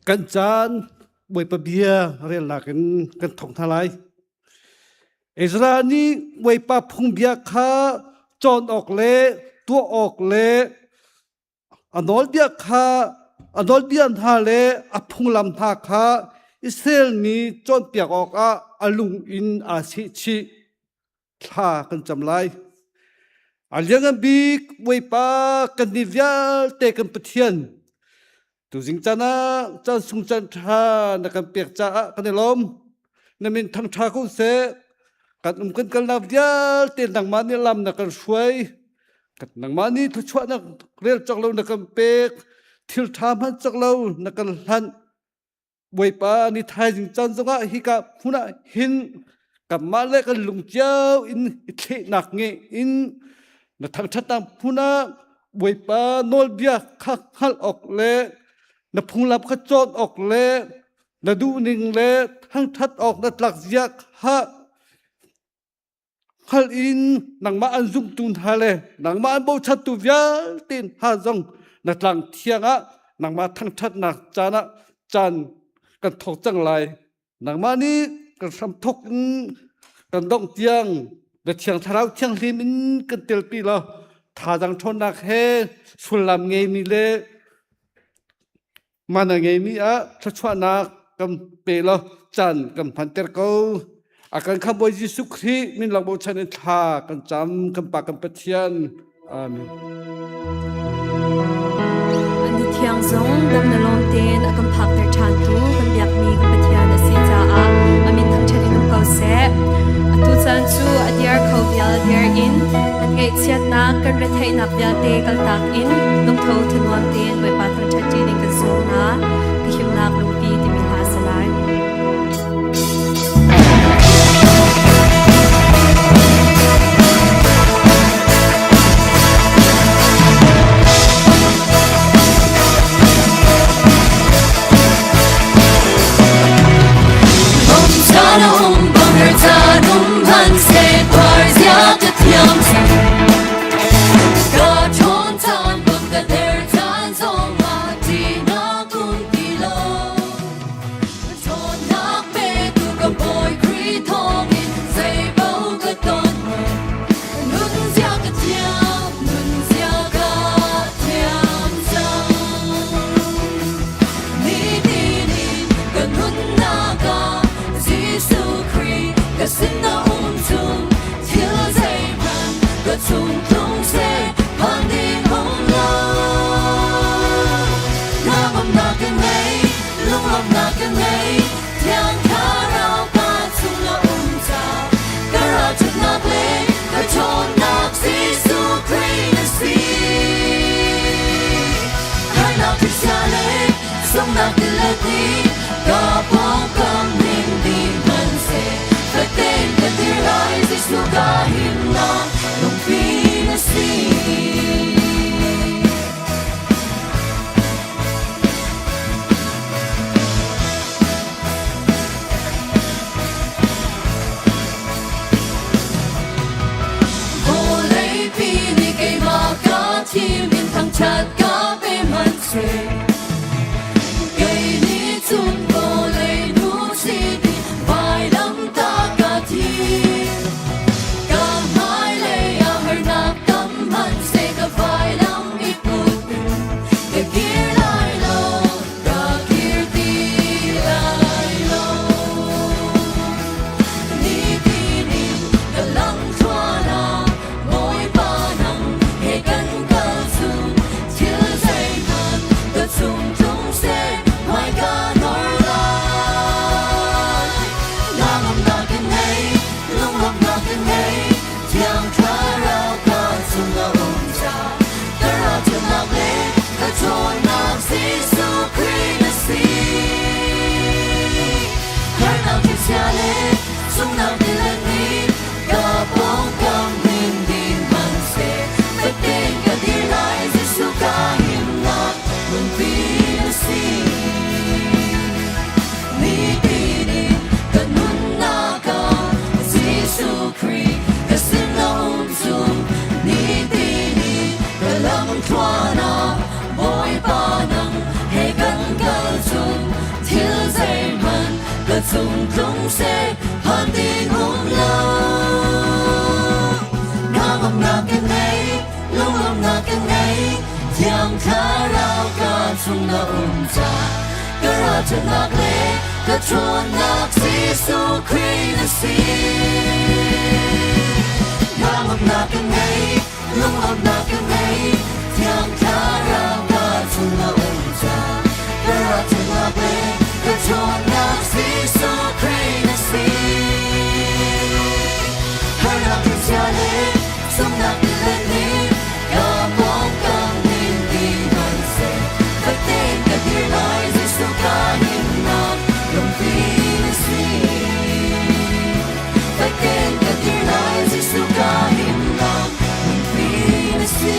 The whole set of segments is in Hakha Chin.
Kan caan Bawipa bia relnak in kan thawk hna lai. Ezra nih Bawipa phungbia kha cawn awk le tuah awk le a nawlbia kha a nawlbia hna le a phunglam hna kha Israel mi cawnpiak awkah a lung in aa sehchih. Thla kan cam lai. A lianngan bik Bawipa kan ni vialte kan Pathian tuzing caan ah caan sung caan ṭha na kan pek caah kan i lawm. Na min thangṭha ko seh. Kan um kan kalnak vialte nangmah nih lam na kan hruai. Nangmah nih thluachuahnak rel cawk lo na kan pek. Thil ṭha hmanh cawk lo na kan hlanh. Bawipa ni thaizing caan zongah hika hmun ah hin kanmah le kan lung cio in i thlehnak nge in na thangṭhatnak hmun ah Bawipa nawlbia kha hngalh awk le na phunglam kha cawn awk le na duhning le thangṭhat awk na tlak zia kha hngalh in nangmah an zumtu hna le nangmah an bochantu vialte hna zong na tlang thiang ah nangmah thangṭhatnak caan ah caan kan thawk cang lai. Nangmah nih kan hramthawk in kan dongh tiang na Thiang Thlarau Thianghlim in kan telpi law thazaang ṭhawnnak he sullam ngeimi le Man a ngeimi ah thluachuahnak kan pe law caan kan hmanter ko. A kan Khamhbawi Jesuh Khrih min lang bochan in thla kan cam kan Pa kan Pathian. Amen. Ani thiang zong dam na lawm tein a kan phakter ṭhantu kan biakmi kan Pathian a si caah a min thangṭhat in um ko seh. Atu caan cu a diar kho vial diar in kan ngaihchiatnak kan retheihnak vialte kaltak in lungtho thanuam tein Bawipa thangṭhat ṭi ding kan sawm hna. Ka himnak lungpi timi hla a si lai. Zeihmanh ka cung tlung seh phan ding um lo. Ngamnak ka ngei, lunglawmnak ka ngei, Thiang Thlarau ka chung na um ca. Ka ralchannak le ka ṭhawnnak Jesuh Khrih na si. Ngamnak ka ngei, lunglawmnak ka ngei, Thiang Thlarau ka chung na um ca. Ka ralchannak le ka ṭhawnnak Jesuh Khrih na si. Harnak in chia le sungnak in le ni, ka pawngkam ning ti hmanhseh, fek tein ka dir lai Jesuh ka himnak lungpi na si. Fek tein ka dir lai Jesuh ka himnak lungpi na si.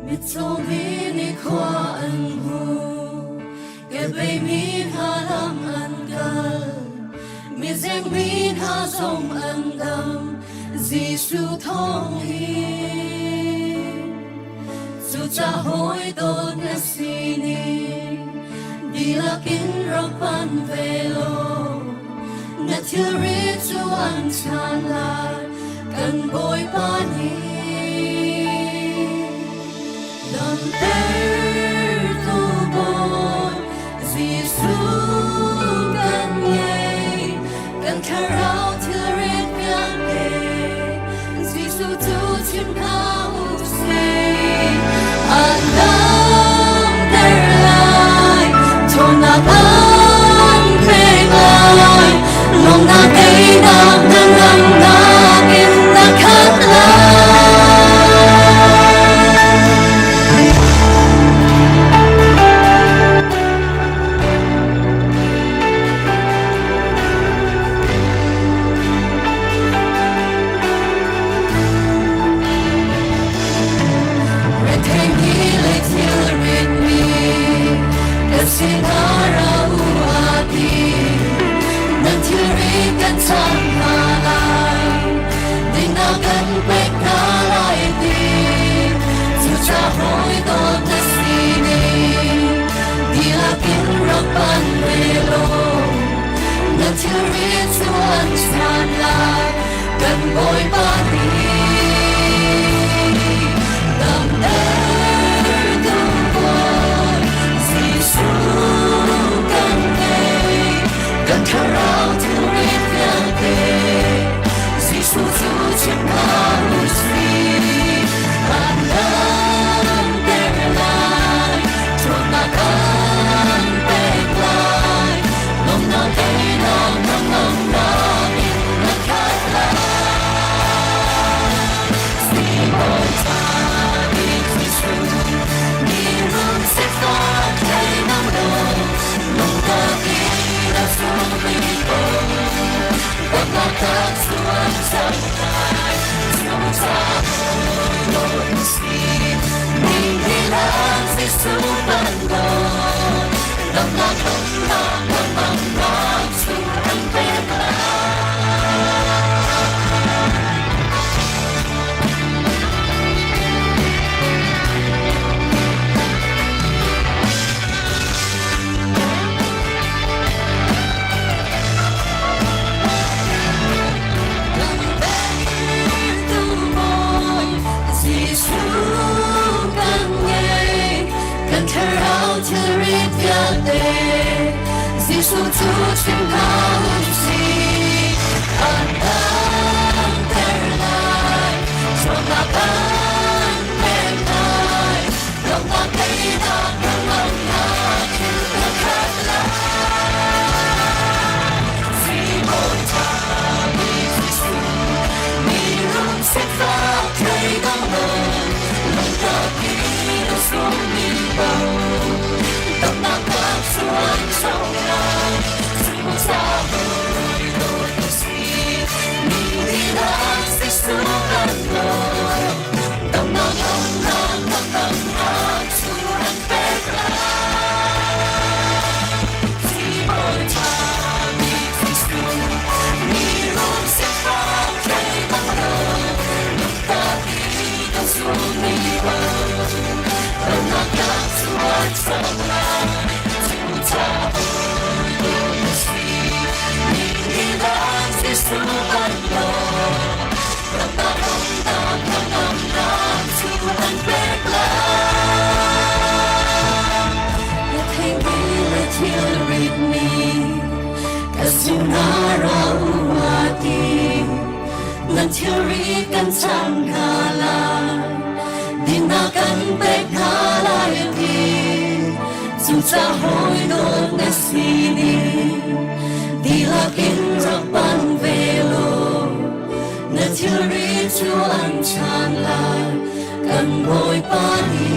Mitcaw mi nih khua an hmu, kebei mi hna lam an kal, mizeng mi hna zong an dam, Jesuh thawng hin. Cucaah hawi dawt na sining dihlak in rak pan ve law, na thilri cu an chan lai, kan Bawipa nih. Damtertu Bawi Jesuh kan ngei, kan thlarau thilrit vialte Jesuh cu chim hna u sih. An damter lai, ṭhawnnak an pek lai, lawmhnak teinak hnangamnak in na khat lai. Retheimi le thilritmi kan sinah ra u a ti. Nan thilri kan chang hna lai, dingnak kan pek hna lai ti. Cucaah hawi dawt na sining dihlak in rak pan ve law, na thilri cu an chan lai, kan Bawipa nih. Damtertu Bawi Jesuh kan ngei, kan thlarau thilri vialte Jesuh cu chim hna u sih. An damter lai, ṭhawnnak an pek lai, lawmhnak teinak hnangamnak in na khat lai. Sibawi bik Jesuh, mirum sifak thleinak lo, lungtak in a sungmi ko, dawtnak tak suan cang lai, cucaah dawt si, ning hilang Jesuh bantuk, damnak lawmhnak hnangamnak cu an pek lai. Jesuh kan ngei, kan thlarau thilrit vialte Jesuh cu chim hna u sih. An damter lai, ṭhawnnak an pek lai, lawmhnak teinak hnangamnak in na khat lai. Sibawi ṭha bik Jesuh, mirum sifak thleidang lo. Nan thilri kan cham hna lai, dinnak kan pek hna lai a ti. Cucaah hawi dawt na si ding, dihlak in rak pan ve law, na thilri cu an chan lai, kan Bawipa nih.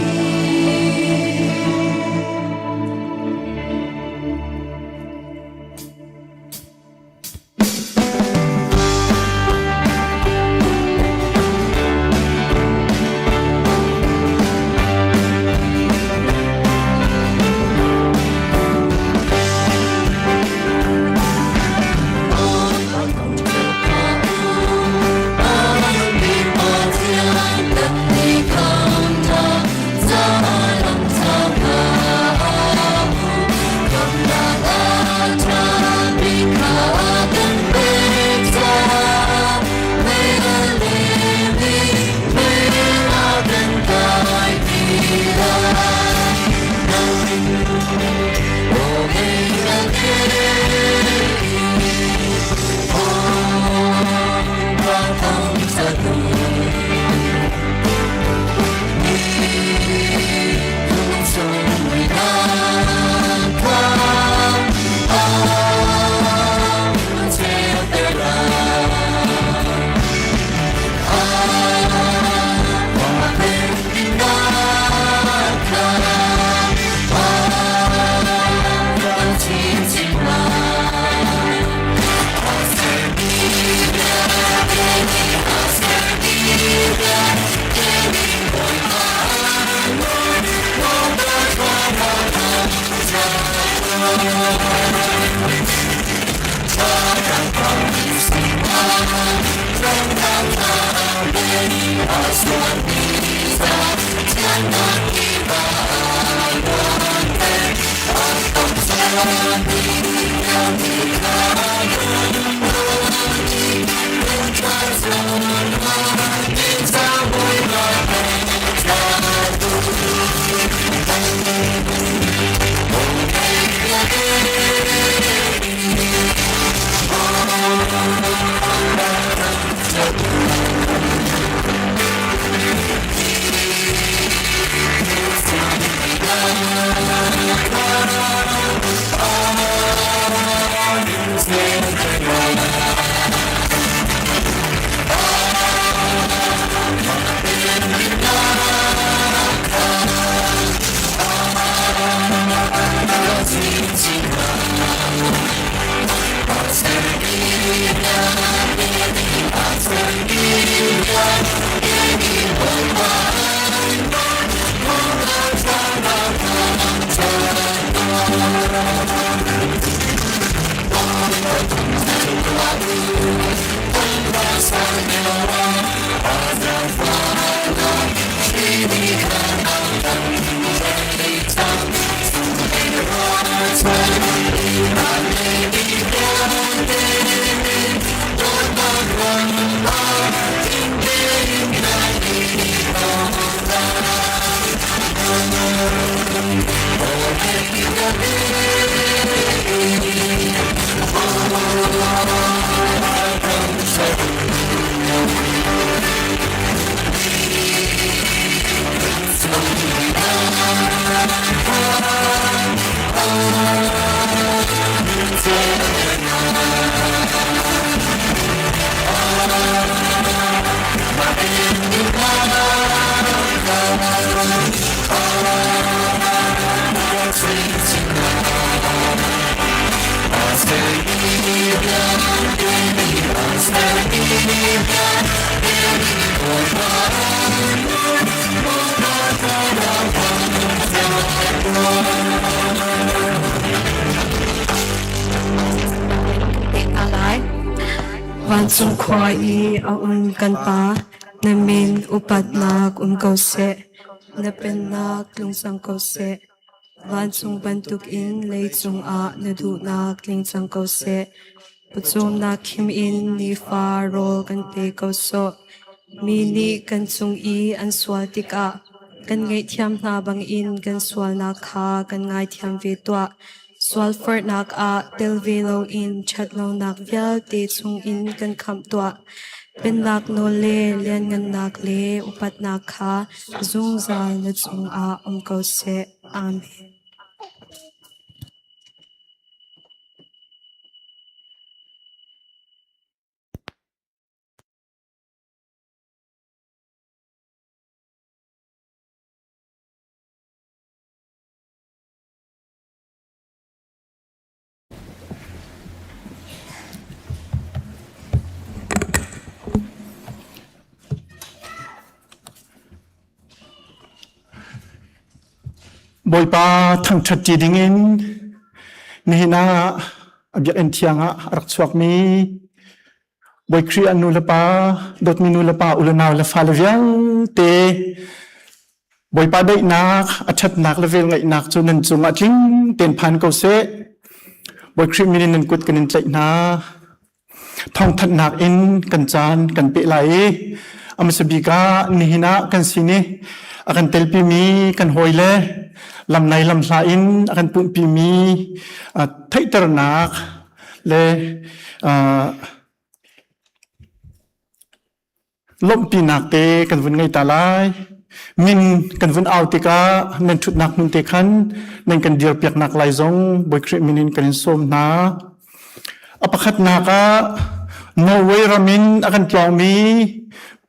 Vancung khua i a um kan Pa, na min upatnak um ko seh, na pennak tlung cang ko seh. Vancung bantukin leicung ah na duhnak tling cang ko seh. Pawcawmnak khim in nifa rawl kan pe ko sawh. Mi nih kan cung i an sual tikah kan ngaihthiam hna bangin kan sualnak kha kan ngaithiam ve tuah. Sualforhnak ah tel ve loin ṭhatlonak vialte chungin kan khamh tuah. Pennak nawl le lianngannak le upatnak kha zungzal na cungah um ko seh. Amen. Bawipa thangṭhat ṭi dingin nihin ah a biakinn thiang ah a rak chuakmi Bawi Khrih an nu le pa, dawtmi nu le pa, u le nau le fale vialte Bawipa daihnak, a ṭhatnak le velngeihnak cu nan cungah tling tein phan ko seh. Bawi Khrih min in nan kut kan in tlaih hna. Thawngthanhnak in kan caan kan peh lai i a hmasa bik ah nihin ah kan sin i a kan telpimi kan hawile lamnai lamhla in a kan pumhpimi theihternak le lawmhpinak te kan vun ngei ta lai. Min kan vun au tikah nan ṭhutnak hmun te khan nan kan dirpiaknak lai zong Bawi Khrih min in kan in sawm hna. A pakhatnak ah Norway ram in a kan tlawngmi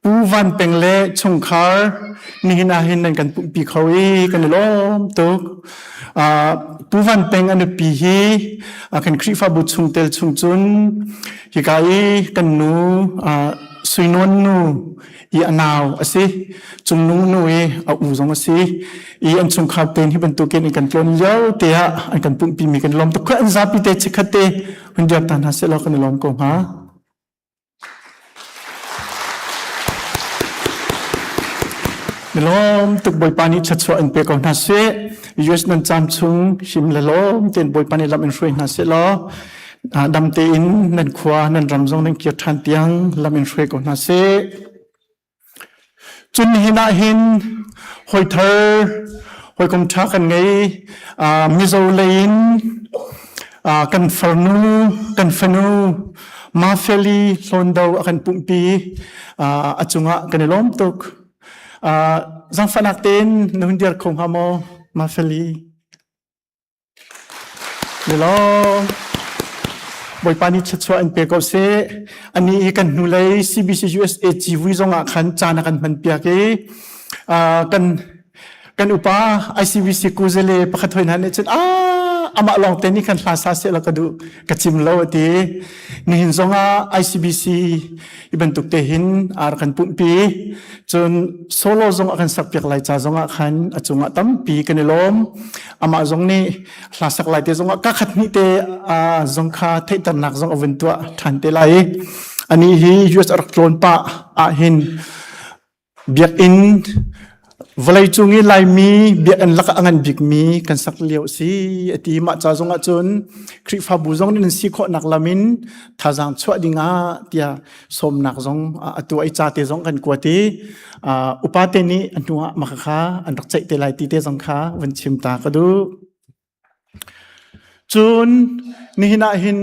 Pu Van Peng le chungkhar nihin ah hin nan kan pumhpi kho i kan i lawm tuk. Pu Van Peng a nupi hi kan Khrihfabu chungtel chung cun hika i kan nu Suinawn nu i a nau a si. Cungnung nu i a u zong a si. I an chungkhar tein hi bantukin in kan tlawn lio te ah an kan pumhpi mi kan lawm tuk. An zapi te chikkhat te hun diar ta hna seh law kan i lawm ko hnga. Milawm tuk Bawipa nih thluachuah in pe ko hna seh. US nan caam chung him le lawm tein Bawipa nih lam in hruai hna seh law dam tein nan khua nan ram zong nan kir ṭhan tiang lam in hruai ko hna seh. Cun nihin ah hin hawi thar hawikom ṭha kan ngei. Mizo lei in kan farnu kan fanu Mafeli Hlawndo a kan pumhpi. A cungah kan i lawm tuk. Zaangfahnak tein na hun dir kho hnga maw Mafeli? Milawm. Bawipa nih thluachuah in pe ko seh. Ani i kan hnulei CBC USA civui zong ah khan caan a kan hman piak i kan kan upa ICBC kuzele pakhat hoi hna nih cun a amah lawng te nih khan hla sa seh la ka duh ka cim lo ati nihin zong ah ICBC i bantuk te hin ar kan pumhpi cun solo zong a kan sak piak lai ca zong ah khan a cungah tampi kan i lawm amah zong nih hla sak lai te zong ah ka khat hnih te zong kha theihternak zong a vun tuah ṭhan te lai i ani hi US a rak tlawn pah ah hin biakinn vawleicung i Laimi biakinn lakah a ngan bikmi kan sak lio a si a ti. Mah ca zong ah cun Khrihfabu zong nih nan si khawhnak lam in thazaang chuah dingah tiah sawmnak zong a tuah i ca te zong kan kuat i upa te nih a hnu ah mah kha an rak ceih te lai ti te zong kha vun chim ta ka duh. Cun nihin ah hin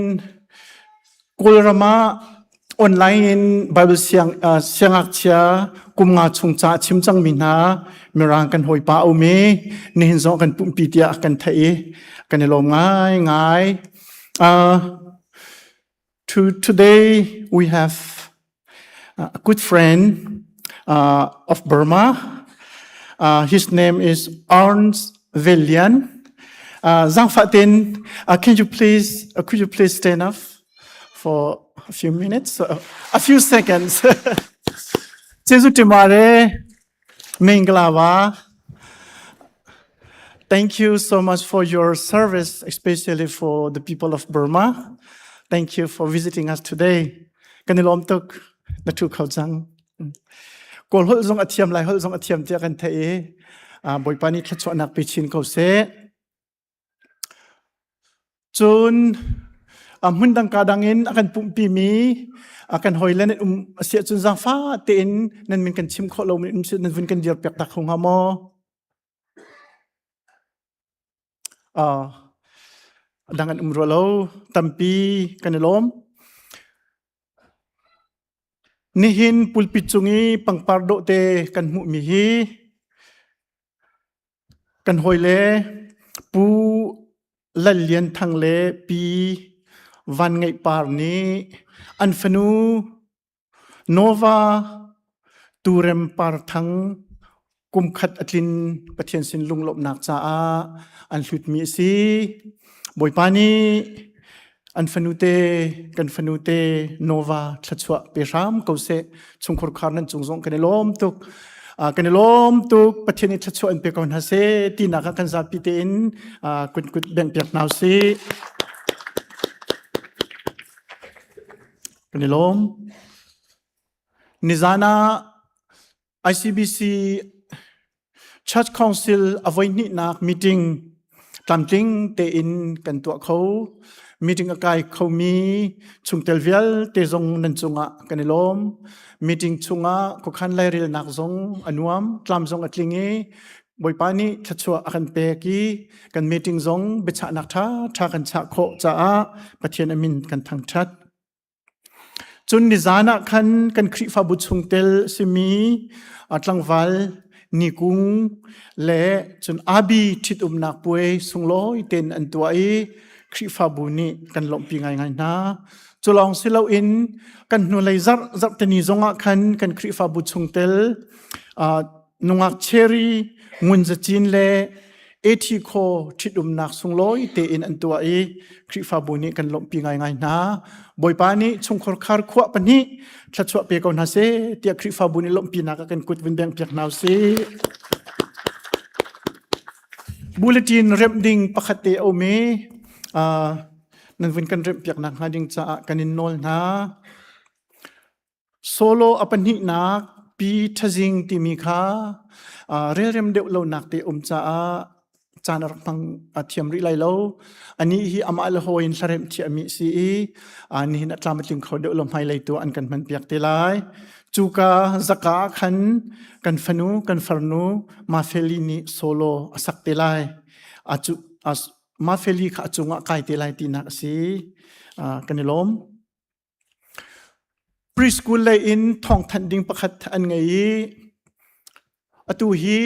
Kawlram ah online in Bible siang siangngakchia kum nga chung ca a chim cangmi hna Mirang kan hawipa a um i nihin zong kan pumhpi tiah kan theih i kan i lawm ngaingai. To today we have a good friend of Burma. His name is Arns Velian. Zangfah tein, can you please, could you please stand up for a few minutes, a few seconds? ကျေးဇူးတင်ပါတယ်မင်္ဂလာပါ Thank you so much for your service, especially for the people of Burma. Thank you for visiting us today. Kan i lawm tuk na thu kho cang. Kawl holh zong a thiam lai holh zong a thiam tiah kan theih i Bawipa nih thluachuahnak pe chin ko seh. Cun a hmun dang ka dang in a kan pumhpimi a kan hawile nan um a si ahcun zaangfah tein nan min kan chim khawh lomi um si nan vun kan dirpiak ta kho hnga maw? Uh, dang an um rua lo tampi kan i lawm. Nihin pulpit cung i pangpar dawhte kan hmuhmi hi kan hawile Pu Lal Lian Thang le Pi Van Ngeih Par nih an fanu Nova Turem Par Thang kumkhat a tlin Pathian sin lunglawmhnak caah an hlutmi a si. Bawipa nih an fanute kan fanute Nova thluachuah pe hram ko seh. Chungkhur khar nan cung zong kan i lawm tuk. Kan i lawm tuk Pathian nih thluachuah in pe ko hna seh tinak ah kan zapi tein kut kut bengh piak hna usih. Kan i lawm. Nizan ah ICBC Church Council a voihnihnak meeting tlamtling tein kan tuah kho. Meeting a kai khomi chungtel vialte zong nan cungah kan i lawm. Meeting chungah khuakhan lairelnak zong a nuam, tlam zong a tling i Bawipa nih thluachuah a kan pek i kan meeting zong biachahnak ṭha ṭha kan chah khawh caah Pathian a min kan thangṭhat. Cun nizan ah khan kan Khrihfabu chungtel simi tlangval Nikung le cun Abi ṭhitumnak puai sunglawi tein an tuah i Khrihfabu nih kan lawmhpi ngaingai hna. Cu lawng si loin kan hnulei zarh zarhteni zongah khan kan Khrihfabu chungtel nungak cherry ngun zacin le Ethi khaw ṭhitumnak sunglawi tein an tuah i Khrihfabu nih kan lawmhpi ngaingai hna. Bawipa nih chungkhar khar khuah pahnih thluachuah pe ko hna seh tiah Khrihfabu nih lawmhpinak ah kan kut vun bengh piak hna usih. Bulletin remh ding pakhat te a um i nan vun kan remh piak nak hnga ding caah kan in nawl hna. Solo a pahnihnak Pi Ṭhazing timi kha relrem deuh lonak te um caah caan a rak hmang a thiam rih lai lo. Anih hi amah le hawi in hlaremh thiahmi a si i nihin a tlam a tling kho deuh lo hmailei tu an kan hmanpiak te lai. Cuka zaka ah khan kan fanu kan farnu Mafeli nih solo a sak te lai. Mafeli kha a cungah kai te lai tinak a si. Kan i lawm. Preschool lei in thawngthanh ding pakhat an ngei i atu hi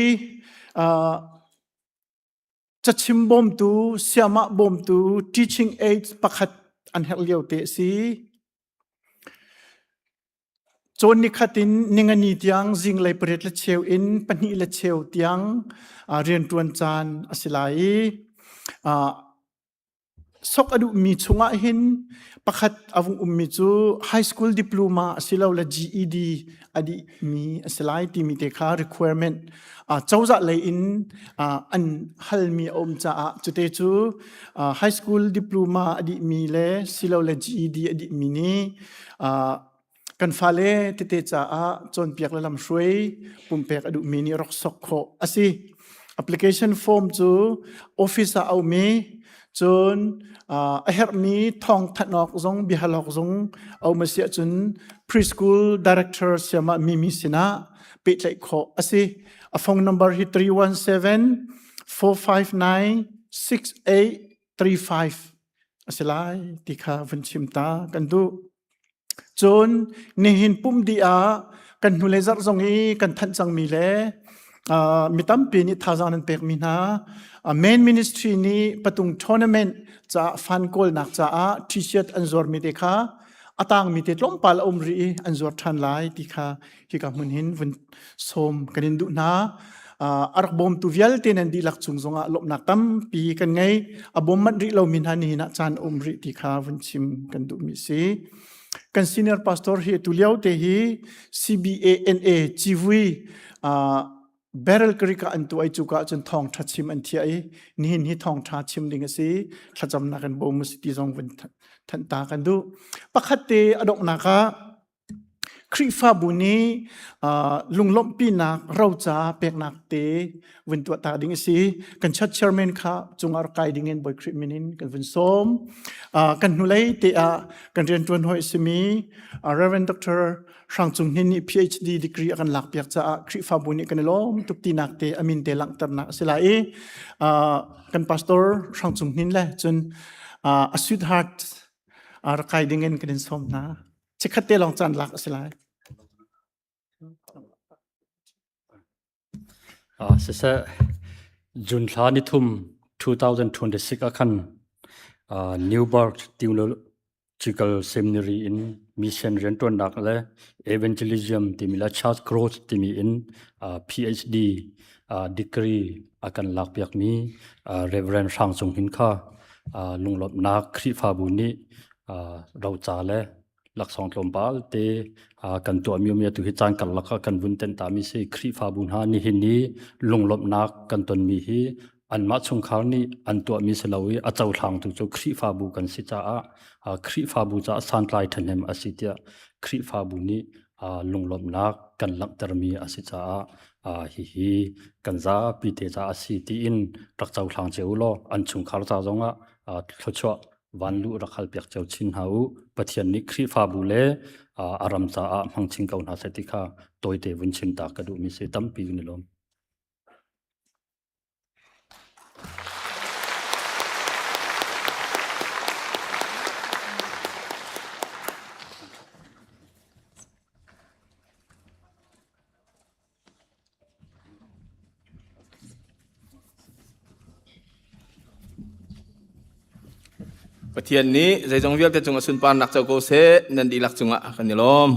cachim bawmtu, siamah bawmtu, teaching aides pakhat an herh lio te a si. Cawn nikhat in ningani tiang zinglei pariat le cheu in pahnih le cheu tiang rianṭuan caan a si lai i Sok a duhmi chungah hin pakhat a vung ummi cu high school diploma asilole GED a dihmi a si lai timi te kha requirement cozah lei in an halmi a um caah cute cu high school diploma a dihmi le silole GED a dihmi nih Kan fale tete caah cawnpiak le lamhruai pumpek a duhmi nih rak sok khawh a si. Application form cu office ah a um i cun a herhmi thawngthanh awk zong biahal awk zong a um a si ahcun preschool director siamah Mimi sinah pehtlaih khawh a si. A phone number hi 317 459 6835 a si lai ti kha vun chim ta kan duh. Cun nihin pumh dih ah kan hnulei zarh zong i kan thanh cangmi le mi tampi nih thazaang nan pekmi hna main ministry nih patung tournament caah fan kawlnak caah t-shirt an zuarmi te kha a tangmi te tlawmpal a um rih i an zuar ṭhan lai ti kha hika hmun hin vun sawm kan in duh hna. A rak bawmtu vialte nan dihlak cung zongah lawmhnak tampi kan ngei. A bawm manh rih lomi hna nihin ah caan um rih ti kha vun chim kan duhmi si. Kan senior pastor hi tu lio te hi CBANA civui Barrel Creek ah an tuah i cuka ahcun thawngṭha chim an thiah i nihin hi thawngṭha chim ding a si thlacamnak in bawm a si ti zong vun thanh ta kan duh. Pakhat te a donghnak ah Khrihfabu nih lunglawmhpinak roca peknak te vun tuah ta ding a si. Kan church chairman kha cungah rak kai ding in Bawi Khrih min in kan vun sawm. Kan hnulei te ah kan rianṭuan hawi a simi Reverend Dr. Hrang Cung Hnin nih PhD degree a kan lakpiak caah Khrihfabu nih kan i lawm tuk tinak te a min te langhternak a si lai i kan pastor Hrang Cung Hnin le cun a sweetheart rak kai ding in kan in sawm hna. Chikkhat te lawng caan lak a si lai. Siseh June thla ni thum 2026 ah khan Newburgh Theological Seminary in mission rianṭuannak le evangelism timi le church growth timi in PhD degree a kan lakpiakmi Reverend Hrang Cung Hnin kha lunglawmhnak Khrihfabu nih roca le laksawng tlawmpal te kan tuahmi um i atu hi caan karlak ah kan vun tenh tami si Khrihfabu hna nihin ni lunglawmhnak kan tonmi hi anmah chungkhar nih an tuahmi si lo i a cohlangtu cu Khrihfabu kan si caah Khrihfabu caah santlai ṭhahnem a si tiah Khrihfabu nih lunglawmhnak kan langhtermi a si caah hihi kan zapi te caah a si tiin rak cohlang cio u law an chungkhar ca zongah thluachuah vanluh rak halpiak cio chin hna u. Pathian nih Khrihfabu le a ram caah hmang chin ko hna seh ti kha tawite vun chim ta ka duhmi si tampi kan i lawm. Pathian nih zeizong vialte cung a sunparnak co ko seh nan dihlak cungah kan i lawm.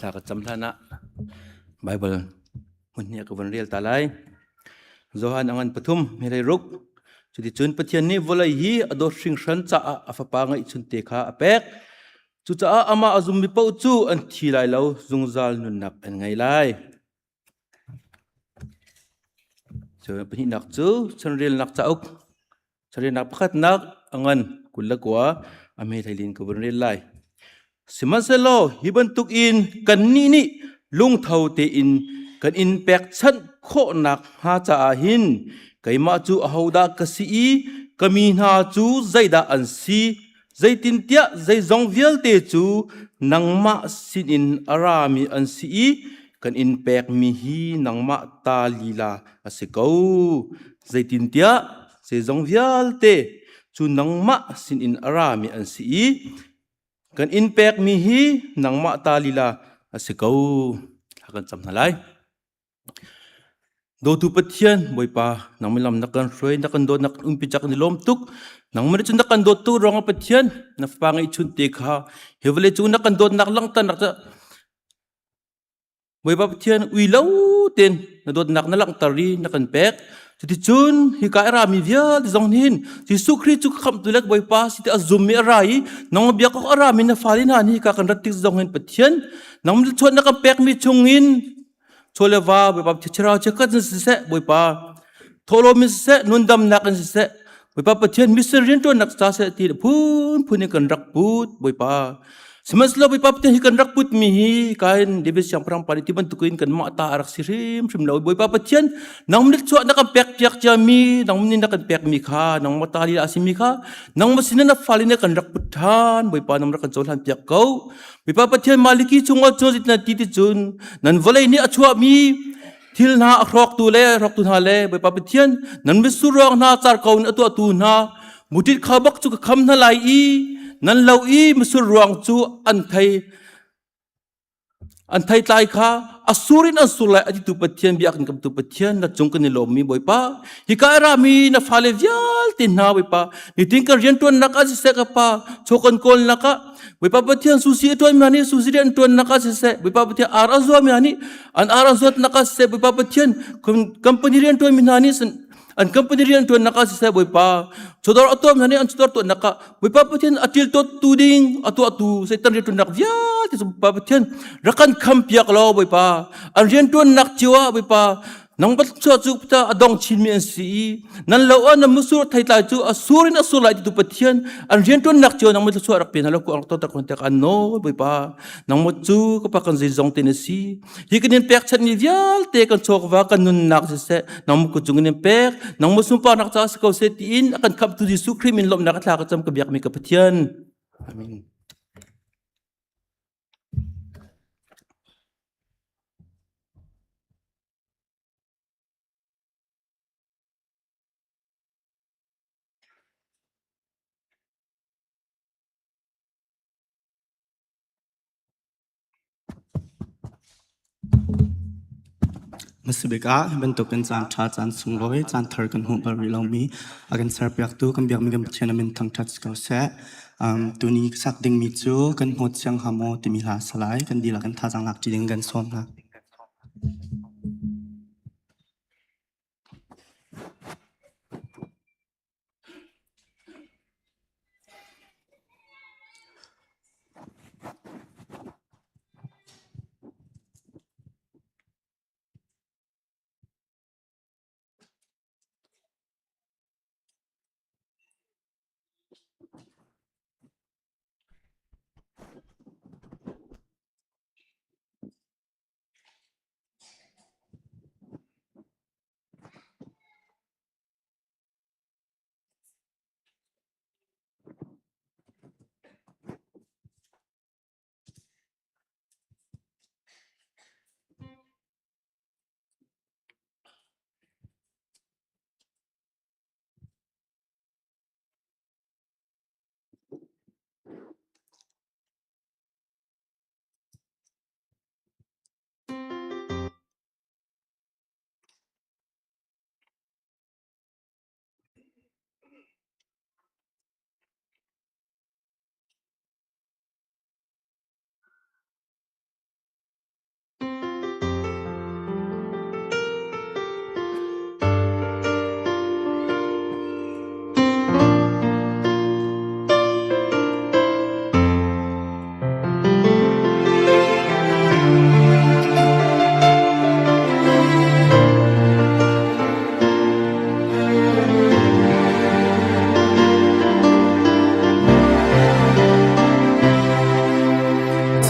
Thla ka cam hlan ah Baibal hmun hnih ka vun rel ta lai. Johan a ngan pathum hmehlei ruk. Cuticun Pathian nih vawlei hi a dawt hringhran caah a fapa ngeihchunte kha a pek. Cucaah amah a zummi paoh cu an thi lai lo, zungzal nunnak an ngei lai. Cu pahnihnak cu chanrelnak cauk Chanrelnak pakhatnak a ngan 29 a hme thleilin ka vun rel lai. Sihmanhsehlaw hi bantukin kannih nih lungtho tein kan in pekchanh khawhnak hnga caah hin keimah cu ahodah ka si i ka mi hna cu zeidah an si zeitintiah zeizong vialte cu nangmah sinin a rami an si i kan in pekmi hi nangmah ta lila a si ko. Zeitintiah zeizong vialte cu nangmah sinin a rami an si i kan in pekmi hi nangmah ta lila a si ko. Thla kan cam hna lai. Dawtu Pathian, Bawipa, nangmah lam na kan hruai, na kan dawt, na kan umpi cak ni lawm tuk. Nangmah nih cun na kan dawt tu ruangah Pathian, na fapa ngeihchun te kha hi vawlei cung na kan dawtnak langhternak ca Bawipa Pathian ui lo tein na dawtnak na langhter i na kan pek. Cuticun hika i rami vialte zong nih Jesuh Khrih cu khamhtu le Bawipa si ti a zummi a ra i nang biak awk a rami na fale hna nih hika kan rat tik zong hin Pathian nang chuan na kan pekmi chungin chaw le va Bawipa thlarau chikkhat in siseh Bawipa thawhlawm in siseh nundamnak in siseh Bawipa Pathian mission rianṭuannak ca seh ti phunphun in kan rak put Bawipa sihmanhsehlaw Bawipa Pathian hi kan rak put mi hi kain David siangpahrang pa nih ti bantukin kan mah ta a rak si hrimhrim lo Bawipa Pathian nang nih chuah na kan pek piak cia mi nang nih na kan pek mi kha nangmah ta lila a si mi kha nangmah sin na fale nih kan rak put ṭhan Bawipa nang rak kan cohlan piak ko Mipa Pathian Maliki chungah cun zeitin ti ti cun nan vawlei nih a chuahmi thil hna a hrawktu le hrawktu hna le Bawipa Pathian nan mitsur ruang hna car ko in a tuahtu hna mutit kha bak cu ka kham hna lai i nan lo i mitsur ruang cu an thei an theitlai kha a sur in an sur lai a titu Pathian bia kan kamtu Pathian na cung kan i lawmmi Bawipa hika i rami na fale vialte hna Bawipa nitin kan rianṭuannak ah siseh ka pa chaw kan kawlnak ah Bawipa Pathian susi a ṭuanmi hna nih susi rian an ṭuannak ah siseh Bawipa Pathian ar a zuami hna nih an ar a zuatnak ah siseh Bawipa Pathian company rian ṭuanmi hna nih an company rian ṭuannak ah siseh Bawipa chawdawr a tuahmi hna nih an chawdawr tuahnak ah Bawipa Pathian a ṭiltawttu ding a tuahtu Satan rianṭuannak vialte cu Bawipa Pathian rak kan khampiak law Bawipa an rianṭuannak cio ah Bawipa. Nang thluachuah cu a dong chinmi an si i nan lo ah na musur theitlai cu a sur in a sur lai titu Pathian an rianṭuannak cio nang thluachuah rak pe hna lo ku ang to tak tak an nawl Bawipa nangmah cu ka pa kan zeizong te na si hi kan in pekchanh mi vialte kan chawkva kan nunnak siseh nangmah kut cung in pek nangmah sunparnak caah si ko seh tiin a kan khamhtu Jesuh Khrih min lawmhnak a thla ka cam ka biakmi ka Pathian. Amen. Hmasabik ah hi bantukin caan ṭha, caan sunglawi, caan thar kan hmuh bal rih lomi a kan serpiaktu kan biakmi kan Pathian a min thangṭhat si ko seh. Tuni ka sak dingmi cu kan hmawt siang hnga maw timi hla a si lai. Kan dihlak in thazaang lak ṭi ding kan sawm hna.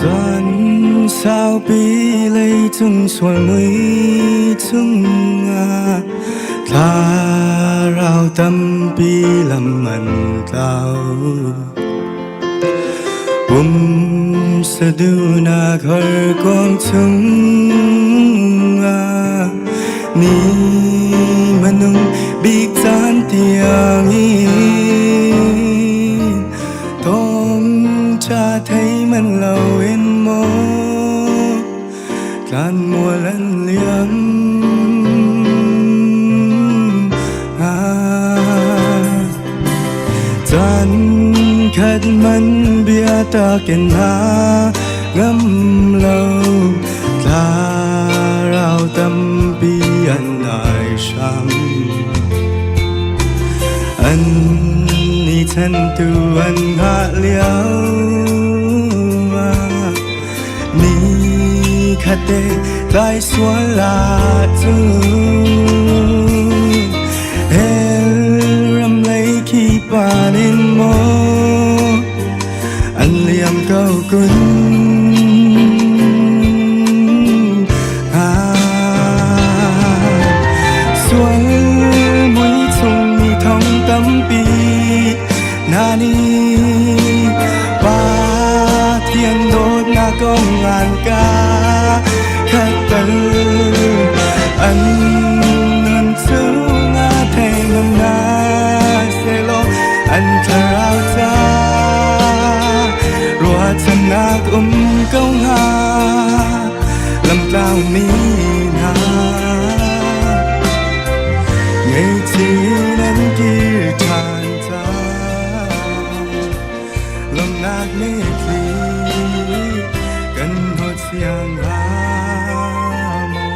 Cun saupi leicung sual mui chungah thlarau tampi lam an tlau. Pumsa duhnak harkawng chungah ni manung bik caan tiangin thawngṭha thei man loin maw tlan mual an liam. Caan khat man biatak in na ngam lo thlarau tampi an ai hram an ni chan tu an ngah lio ni khat te tlai sual ahcun hell ram lei khi pan in maw an liam ko kun. Sual mui chung mi thong tampi na nih Pathian dawtnak kong an ka khatter an nun chungah thei ngam hna sehlaw an thlarau ca ruahchannak um ko hnga lamtlau mi hna ngaihchih nan kir ṭhan cang lawmhnak mitthli kan hnawt siang hnga maw?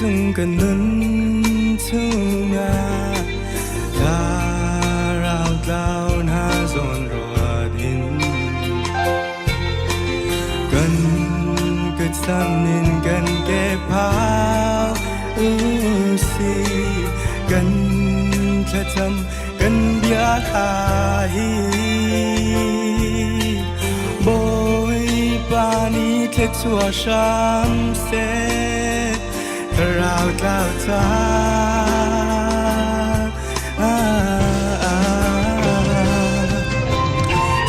Leicung kan nun chungah thlarau tlau hna zawn ruat in kan kut sam in kan ke phau usi kan thlacam kan bia kha hi Bawipa nih thluachuah hram seh thlarau tlau ca.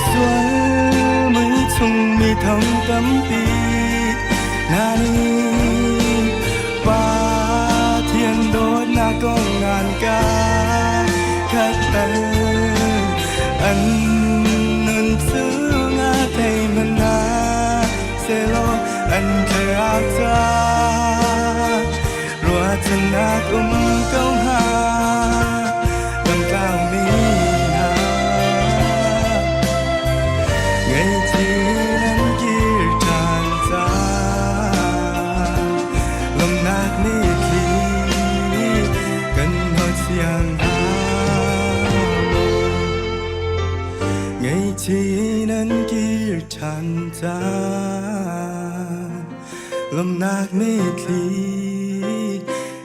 Sual mui chung mi thong tampi na nih Pathian dawtnak kong ngan ka khat tal an nun chungah thei hmanh selaw an thlarau ca ruahchannak um ko hnga lamtlaumi hna ngaihchih nan kir ṭhan caan lawmhnak nithli kan hnawt siang hna Ngaihchih nan kir ṭhan caan lawmhnak mitthli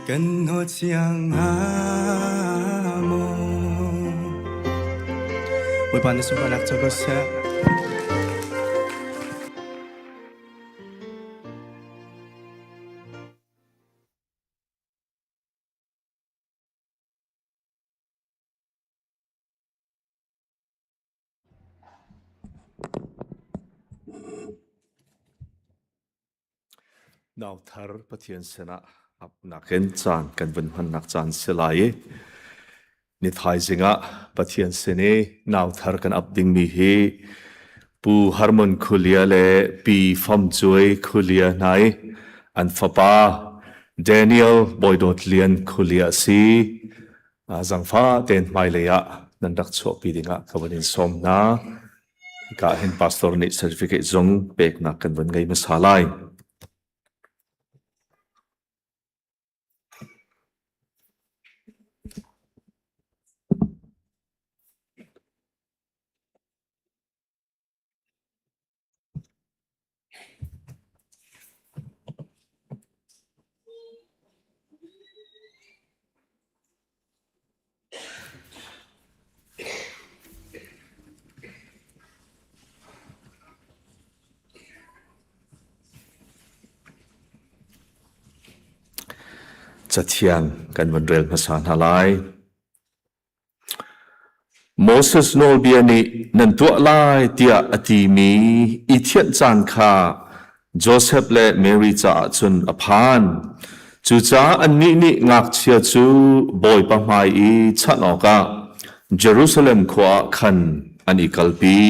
kan hnawt siang hnga maw? Bawipa na sunparnak co ko seh. Nauthar Pathian sinah apnak in caan kan vun hmannak caan si lai i ni thaizing ah Pathian sin i nauthar kan ap dingmi hi Pu Harmon Khulia le Pi Fam Cuai Khulia hna i an fapa Daniel Bawidawt Lian Khulia a si. Zangfa tein hmailei ah nan rak chuahpi dingah ka van in sawm hna. Hika ah hin pastor nih certificate zong peknak kan van ngei hmasa lai. Cathiang kan van rel hmasa hna lai. Moses nawlbia nih nan tuah lai tiah a timi i thianh caan kha Josef le Mary caah cun a phan. Cucaah annih nih ngakchia cu Bawipa hmai i chanh awkah Jerusalem khua ah khan an i kalpi.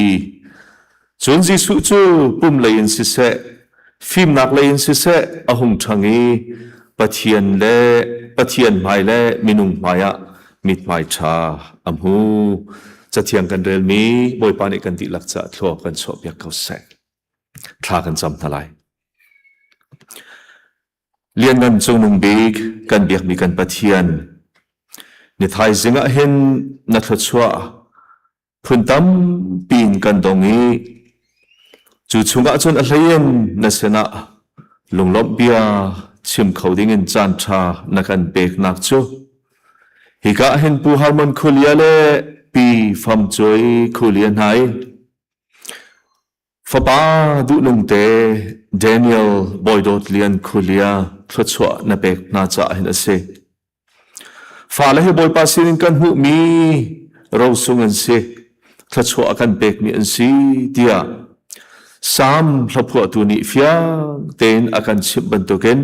Cun Jesuh cu pum lei in siseh, fimnak lei in siseh a hung ṭhang i Pathian le Pathian hmai le minung hmai ah mithmai ṭha a hmu. Cathiang kan relmi Bawipa nih kan dihlak caah thlua kan chuahpiak ko seh. Thla kan cam hna lai. Lianngan Cungnung Bik kan biakmi kan Pathian, ni thaizing ah hin na thluachuah phun tampi in kan dong i cu chungah cun a hleiin na sinah lunglawmh bia chim kho dingin caan ṭha na kan peknak cu hika ah hin Pu Harmon Khulia le Pi Fam Cuai Khulia hna i fapa duhnung te Daniel Bawidawt Lian Khulia thluachuah na pek hna caah hin a si. Fale hi Bawipa sinin kan hmuhmi rosung an si, thluachuah a kan pekmi an si tiah Salm hlaphuahtu nih fiang tein a kan chimh bantukin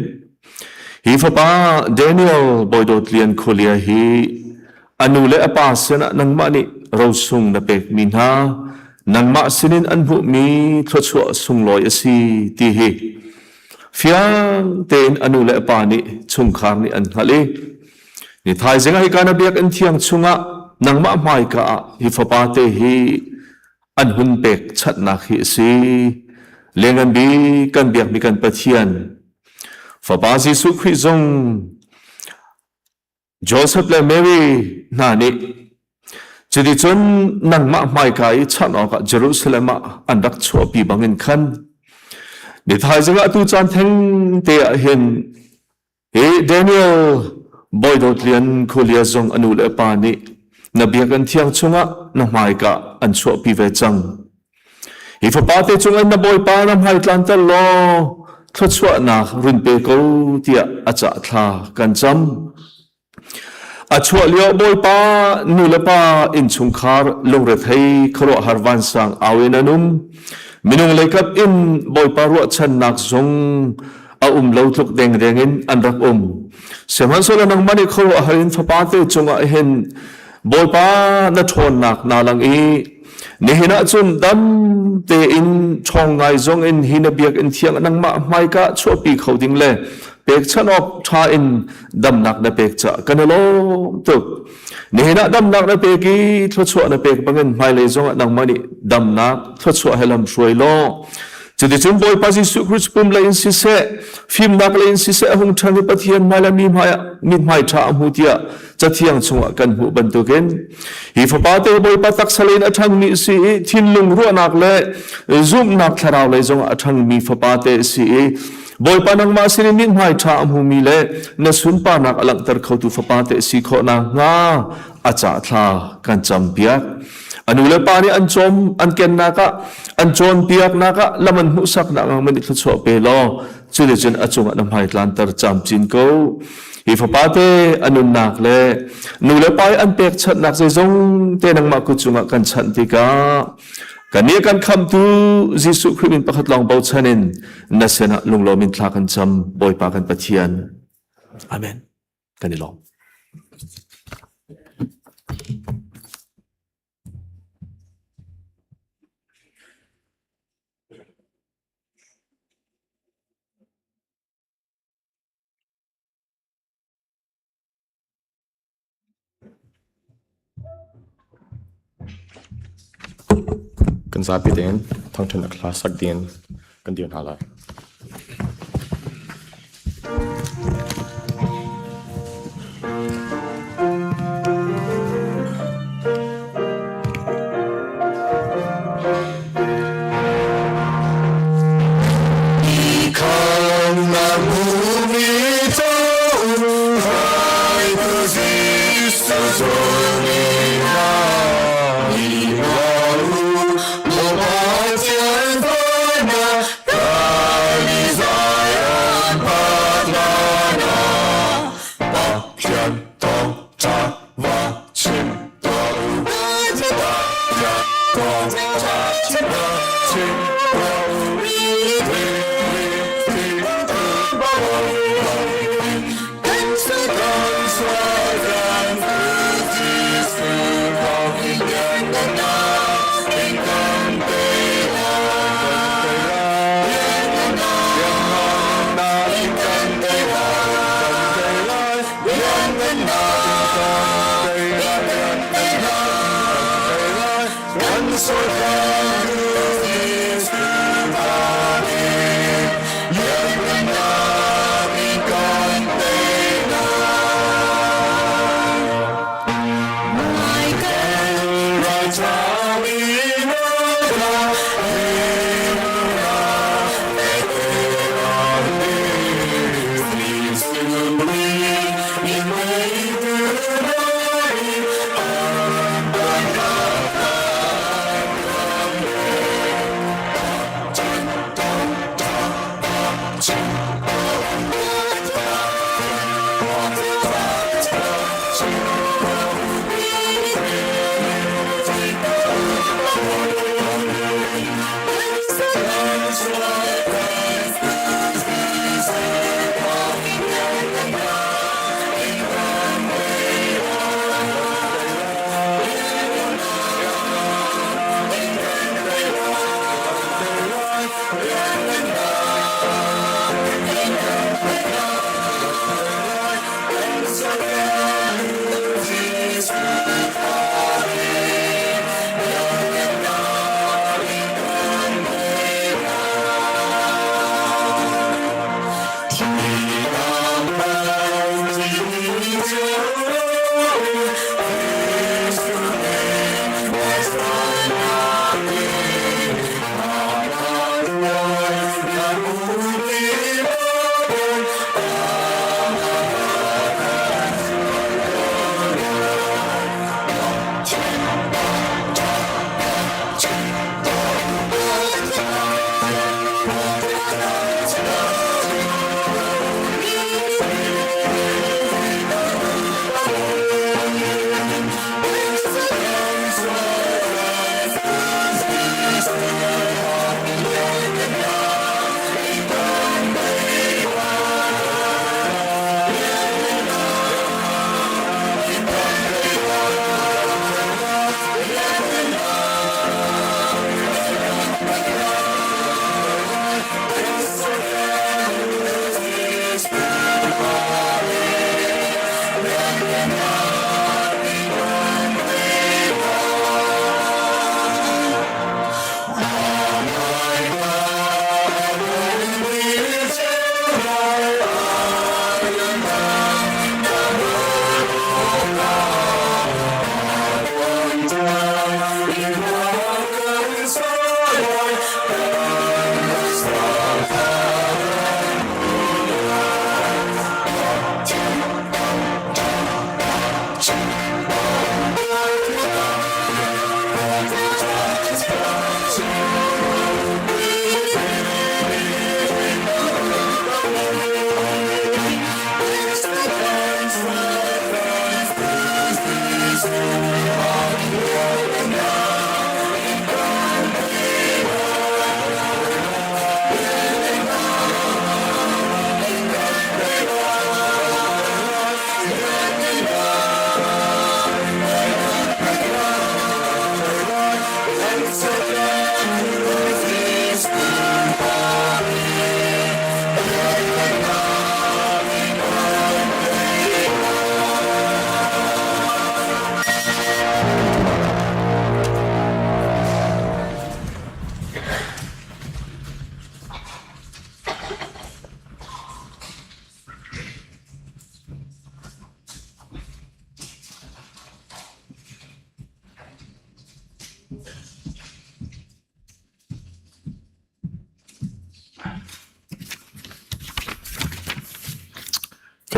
hi fapa Daniel Bawidawt Lian Khualia hi a nu le a pa sinah nangmah nih rosung na pekmi hna nangmah sinin an hmuhmi thluachuah sunglawi a si ti hi Fiang tein a nu le a pa nih chungkhar nih an hngalh i ni thaizing ah hika na biakinn thiang chungah nangmah hmaika ah hi fapa te hi an hun pek chanhnak hi a si. Lianngan bik kan biakmi kan Pathian. Fapa Jesuh Khrih zong Joseph le Mary hna nih cuticun nangmah hmaika i chanh awkah Jerusalem ah an rak chuahpi bangin khan ni thaizing ah tu caan theng te ah hin hi Daniel Bawi Dawt Lian Khulia zong a nu le pa nih na biakinn thiang chungah na hmaika an chuahpi ve cang. Hi fapa te cungin na Bawipa na hmai tlanter law thluachuahnak run pe ko tiah a cah thla kan cam. A chuah lio Bawipa nu le pa innchungkhar lungrethei khuaruahhar vansang au in an um. Minung leikap in Bawipa ruahchannak zong a um lo tluk dengdeng in an rak um. Sihmanhsehlaw nangmah nih khuaruahhar in fapa te cungah hin Bawipa na ṭhawnnak naa lang i nihin ah cun dam tein ṭhawng ngai zong in hi na biakinn thiang nangmah hmaika chuahpi kho ding le pekchanh awk ṭha in damnak na pek caah kan i lawm tuk. Nihin ah damnak na pek i thluachuah na pek bangin hmailei zongah nangmah nih damnak thluachuah he lam hruai law Cuticun Bawipa Jesuh Christ pum lei in siseh, fimnak lei in siseh a hung ṭhan i Pathian hmai le mi hmai ah mithmai ṭha a hmu tiah Cathiang chungah kan hmuh bantukin hi fapa te Bawipa taksa lei in a ṭhangmi si i thinlung ruahnak le zumhnak thlarau lei zongah a ṭhangmi fapa te si i Bawipa nangmah sinin mithmai ṭha a hmumi le na sunparnak a langhter khotu fapa te si khawh nakhnga a cah thla kan campiak. A nu le pa nih an cawm an kennak ah an cawnpiaknak ah lam an hmuhsaknak ah man i thluachuah pe law cuticun a cungah na hmai tlanter camcin ko. Hi fapa te a nunnak le nu le pa i an pekchanhnak zeizong te nangmah kut cungah kan chanh tikah kannih kan khamtu Jesuh Khrih min pakhat lawng bochan in na sinah lunglawm in thla kan cam Bawipa kan Pathian. Amen. Kan i lawm. Kan zapi tein thangṭhatnak hla sak dingin kan dir hna lai.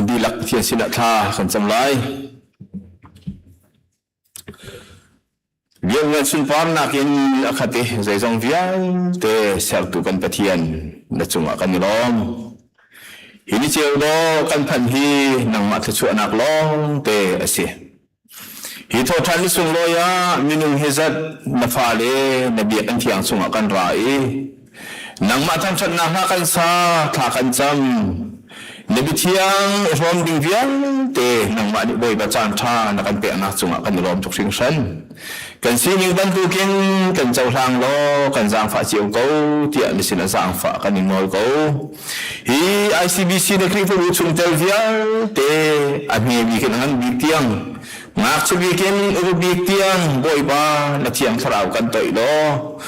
dihlak Pathian sinah thla kan cam lai. Lianngan sunparnak in a khat i zeizong vialte sertu kan Pathian na cungah kan i lawm. Hi ni ceu dawh kan phanh hi nangmah thluachuahnak lawngte a si. Hi thawhṭhan ni sunglawi ah minung hi zat na fale na biakinn thiang chungah kan ra i nangmah thangṭhatnak hna kan sa, thla kan cam. Na biathiang i hrawm ding vialte nangmah nih Bawipa caan ṭha na kan peknak cungah kan i lawm tuk hringhran. Kan sining bantukin kan cohlang law kan zaangfah cio ko tiah na sinah zaangfah kan in nawl ko. Hi ICBC na Khrihfabu chungtel vialte a hme bik in a ngan bik tiang Ngakchia bik in upa bik tiang Bawipa na Thiang Thlarau kan toih law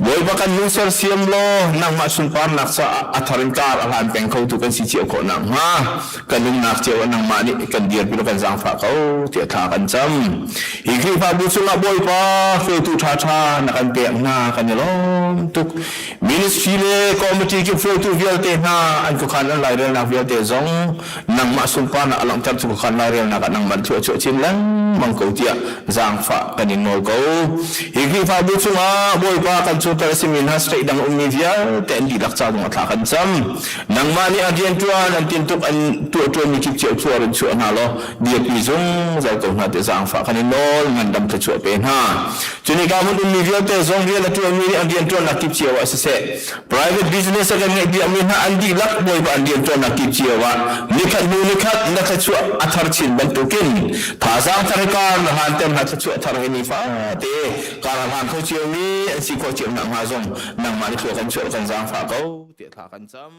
Bawipa kan lung sersiam law nangmah sunparnak caah a thar in kar a hlan peng khotu kan si cio khawh nakhnga kan nunnak cio ah nangmah nih kan dirpi law kan zaangfah ko tiah thla kan cam. Hi Khrihfabu chungah Bawipa hruaitu ṭhaṭha na kan pek hna kan i lawm tuk. Ministry le committee kip hruaitu vialte hna an khuakhan an lairelnak vialte zong nangmah sunparnak a langhter cu khan lairelnak ah nangmah thluachuah chin lengmang ko tiah zaangfah kan in nawl ko. Hi Khrihfabu chungah Bawipa kan chungtel a simi hna state dang ummi vialte an dihlak ca zongah thla kan cam. Nangmah nih a rianṭuan an tintuk an tuahṭuanmi kip cio thuar in chuah hna law dirpi zungzal ko hna tiah zaangfah kan in nawl ngandam thluachuah pe hna. Cunika hmun ummi vialte zong rian a ṭuanmi nih an rianṭuannak kip cio ah siseh Private business a kan ngeih piakmi hna an dihlak Bawipa an rianṭuannak kip cio ah nikhat hnu nikhat na thluachuah a thar chin bantukin thazaang thar he kar na hlanter hna thluachuah thar he nifate kar a hlan kho ciomi an si khawh cio nakhnga zong nangmah nih thlua kan chuah kan zaangfah ko tiah thla kan cam.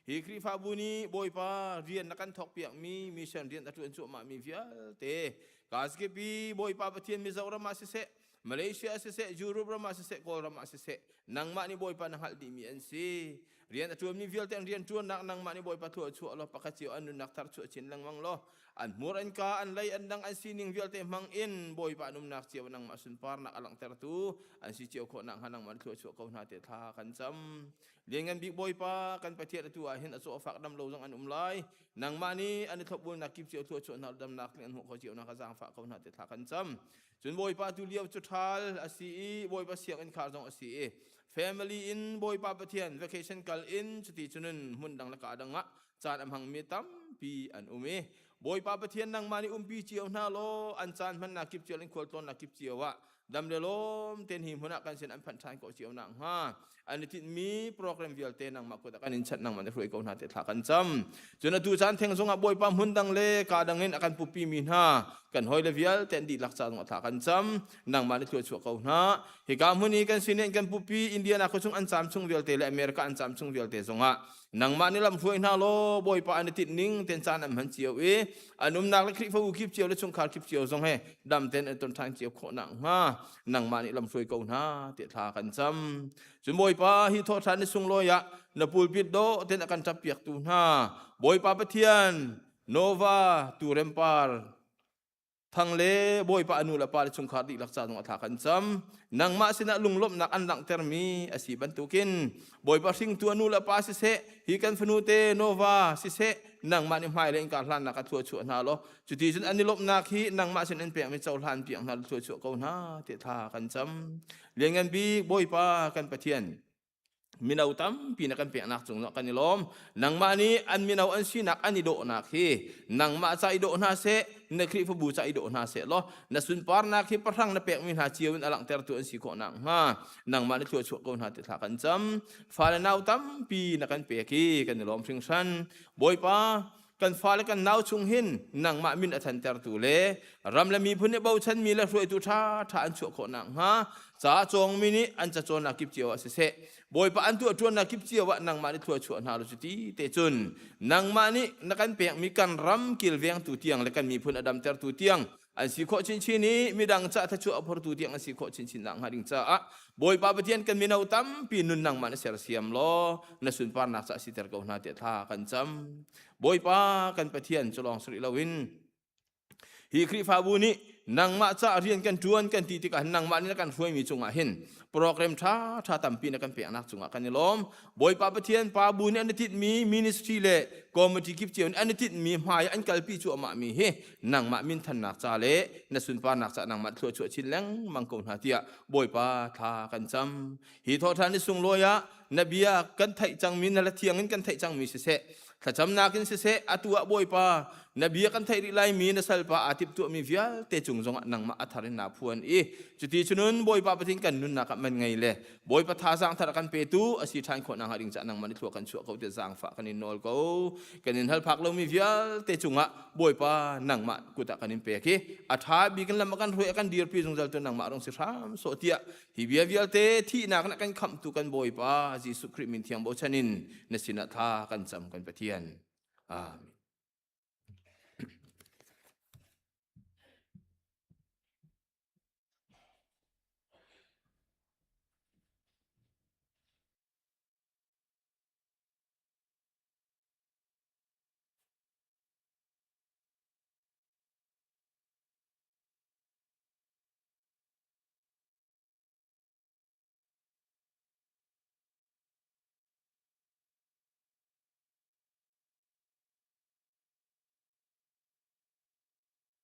Hi Khrihfabu nih Bawipa rian na kan thawkpiakmi mission rian a ṭuan cuahmahmi vialte KZKP Bawipa Pathian Mizoram ah siseh Malaysia ah siseh, Europe ram ah siseh, Kawlram ah siseh, nangmah nih Bawipa na hngalh dihmi an si. Rian a ṭuanmi vialte an rian ṭuannak nangmah nih Bawipa thlua chuah law pakhat cio an nunnak thar chuah chin lengmang law an hmur an ka an lei an dang an sining vialte hmang in Bawipa an umnak cio nangmah sunparnak a langhtertu an si cio khawh nakhnga nangmah thlua chuah ko hna te thla kan cam. Lianngan bik Bawipa kan Pathian atu ah hin a caw a fak dam lo zong an um lai. Nangmah nih an i thlopbulnak kip cio thlua chuah hna damnak tling an hmuh kho cio nak zaangfah ko hna te thla kan cam. Cun Bawipa tu lio cu ṭhal a si i Bawipa sianginn khar zong a si i family in Bawipa Pathian vacation kal in cuti cunun hmun dang le ka dang ah caan a hmangmi tampi an um i Bawipa Pathian nangmah nih umpi cio hna law an caan hmannak kip cio in khualtlawnnak kip cio ah dam le lawm ten hi hmun ah kan sin an phanh ṭhan ko cio nak hnga an i tinhmi program vialte nangmah kut ah kan in chanh nangmah na hruai ko hna te thla kan cam cun atu caan theng zongah bawipa hmun dang le ka dang in a kan pupi mi hna kan hoi le vialte an dihlak ca zongah thla kan cam nangmah nih thluachuah ko hna hika hmun i kan sin in kan pupi Indiana khua chung an cam chung vialte le America an cam chung vialte zongah nangmah nih lam hruai hna law bawipa an i tinh ning ten caan an hman cio i an umnak le Khrihfabu kip cio le chungkhar kip cio zong he dam ten an ton ṭhan cio khawh nak hnga nangmah nih lam hruai ko hna tiah thla kan cam cun bawipa hi thawhṭhan ni sunglawi ah na pulpit dawh ten a kan ṭap piaktu hna bawipa Pathian Nova Turempar Thang le Bawipa a nu le pa le chungkhar dihlak ca zong a thla kan cam. Nangmah sinah lunglawmhnak an langhtermi a si bantukin Bawipa hringtu a nu le pa siseh, hi kan fanu te Nova siseh, nangmah nih hmailei in kar hlannak ah thluachuah hna law cuti cun an i lawmhnak hi nangmah sin an pekmi cohlan piak hna law thluachuah ko hna tiah thla kan cam. Lianngan bik Bawipa kan Pathian mino tampi na kan peknak cung kan i lawm nangmah nih an mino an sinak an i dawhnak hi nangmah ca i dawh hna seh na Khrihfabu ca i dawh hna seh law na sunparnak hi pahrang na pekmi hna cio in a langhtertu an si khawh nakhnga nangmah nih thluachuah ko hna ti thla kan cam fale nau tampi na kan pek i kan i lawm hringhran Bawipa kan fale kan nau chung hin nangmah min a thantertu le ram le miphun nih bochanmi le hruaitu ṭha ṭha an chuah khawh nakhnga ca cawngmi nih an cacawnnak kip cio ah siseh Bawipa an tuah ṭuannak kip cio ah nangmah nih thlua chuah hna law cuti te cun nangmah nih na kan pekmi kan ram kilvengtu tiang le kan miphun a damtertu tiang an si khawh chinchin i midang ca thachuah a phortu tiang an si khawh chinchin nak hnga ding caah Bawipa Pathian kan mino tampi nun nangmah na sersiam law na sunparnak ca siter ko hna tiah thla kan cam Bawipa kan Pathian cu lawng si rih loin. Hi Khrihfabu nih nangmah ca rian kan ṭuan kan ti tikah nangmah nih na kan hruaimi cungah hin program ṭha ṭha tampi na kan peknak cungah kan i lawm. Bawipa Pathian pa bu nih an i tinhmi ministry le committee kip cio nih an i tinhmi hmai an kalpi cuahmah mi hi nangmah minthannak ca le na sunparnak ca nangmah thluachuah chin lengmang ko hna tiah Bawipa thla kan cam. Hi thawhṭhan ni sunglawi ah na bia kan theih cangmi na la thiang in kan theih cangmi siseh thlacamnak in siseh atu ah Bawipa na bia kan theih rih laimi na salpa aa timhtuahmi vialte cung zongah nangmah a thar in naa phuan i cuti cunun Bawipa Pathian kan nunnak ah man ngei le Bawipa thazaang thar a kan petu a si ṭhan khawh nakhnga ding caah nangmah nih thlua kan chuah ko tiah zaangfah kan in nawl ko kan in hal phak lomi vialte cungah Bawipa nangmah kut ah kan in pek i a ṭha bik in lam a kan hruai a kan dirpi zungzal tu nangmah rung si hram sawh tiah Hi bia vialte thihnak na kan khamhtu kan Bawipa Jesuh Khrih min thiang bochan in na sinah thla kan cam kan Pathian. Amen.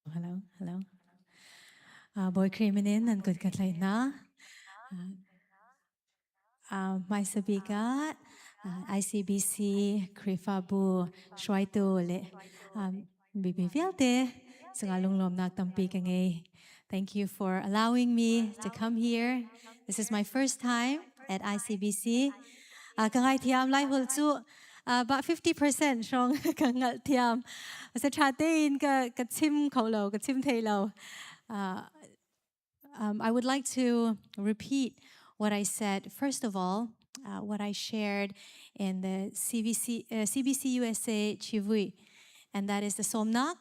Hello, hello. Bawi Khrih min in nan kut ka tlaih hna. Hmaisa bik ah ICBC Khrihfabu hruaitu le mipi vialte cungah lunglawmnak tampi ka ngei. Thank you for allowing me to come here. This is my first time at ICBC. Ka ngaithiam Lai holh cu about 50% hrawng ka hngalh thiam. Asa ṭha tein ka ka chim kho lo, ka chim thei lo. I would like to repeat what I said. First of all, what I shared in the CBC, CBC USA Civui, and that is the Somnak.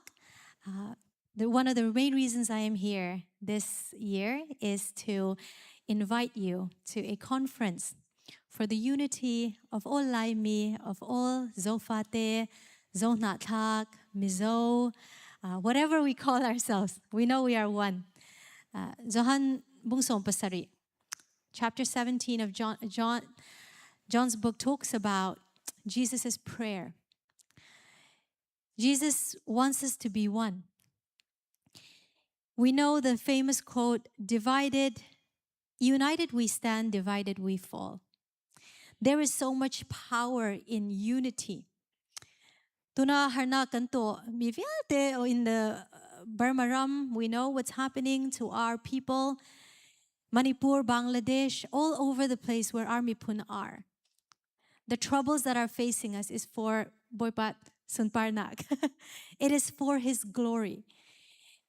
One of the main reasons I am here this year is to invite you to a conference for the unity of all Laimi, of all Zofate, Zohnahthlak, Mizo, whatever we call ourselves. We know we are one. Johan Bungsom Pasari, chapter 17 of John, John, John's book talks about Jesus' prayer. Jesus wants us to be one. We know the famous quote, divided, united we stand, divided we fall. There is so much power in unity. Tuna harna kanto mi vialte in the Burma ram, we know what's happening to our people. Manipur, Bangladesh, all over the place where our mipun are. The troubles that are facing us is for Boipat Sunparnak. it is for his glory.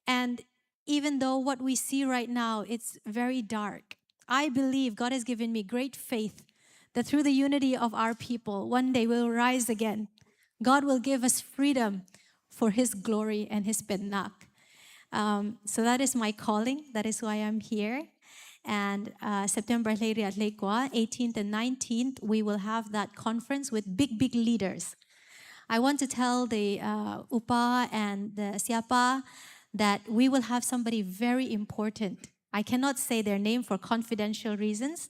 And even though what we see right now, it's very dark, I believe God has given me great faith that through the unity of our people, one day we'll rise again. God will give us freedom for his glory and his pennak. So that is my calling. That is why I'm here. And September 18th and 19th, we will have that conference with big, big leaders. I want to tell the UPA and the SIAPA that we will have somebody very important. I cannot say their name for confidential reasons.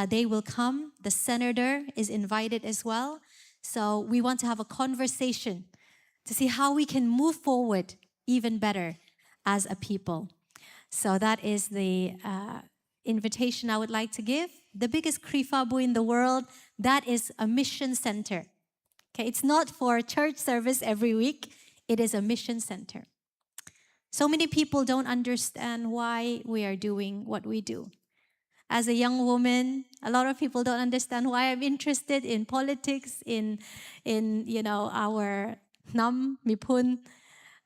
They will come. The senator is invited as well. So we want to have a conversation to see how we can move forward even better as a people. So that is the invitation I would like to give. The biggest Khrihfabu in the world, that is a mission center. Okay, it's not for church service every week. It is a mission center. So many people don't understand why we are doing what we do. As a young woman, a lot of people don't understand why I'm interested in politics, in our hnam, miphun.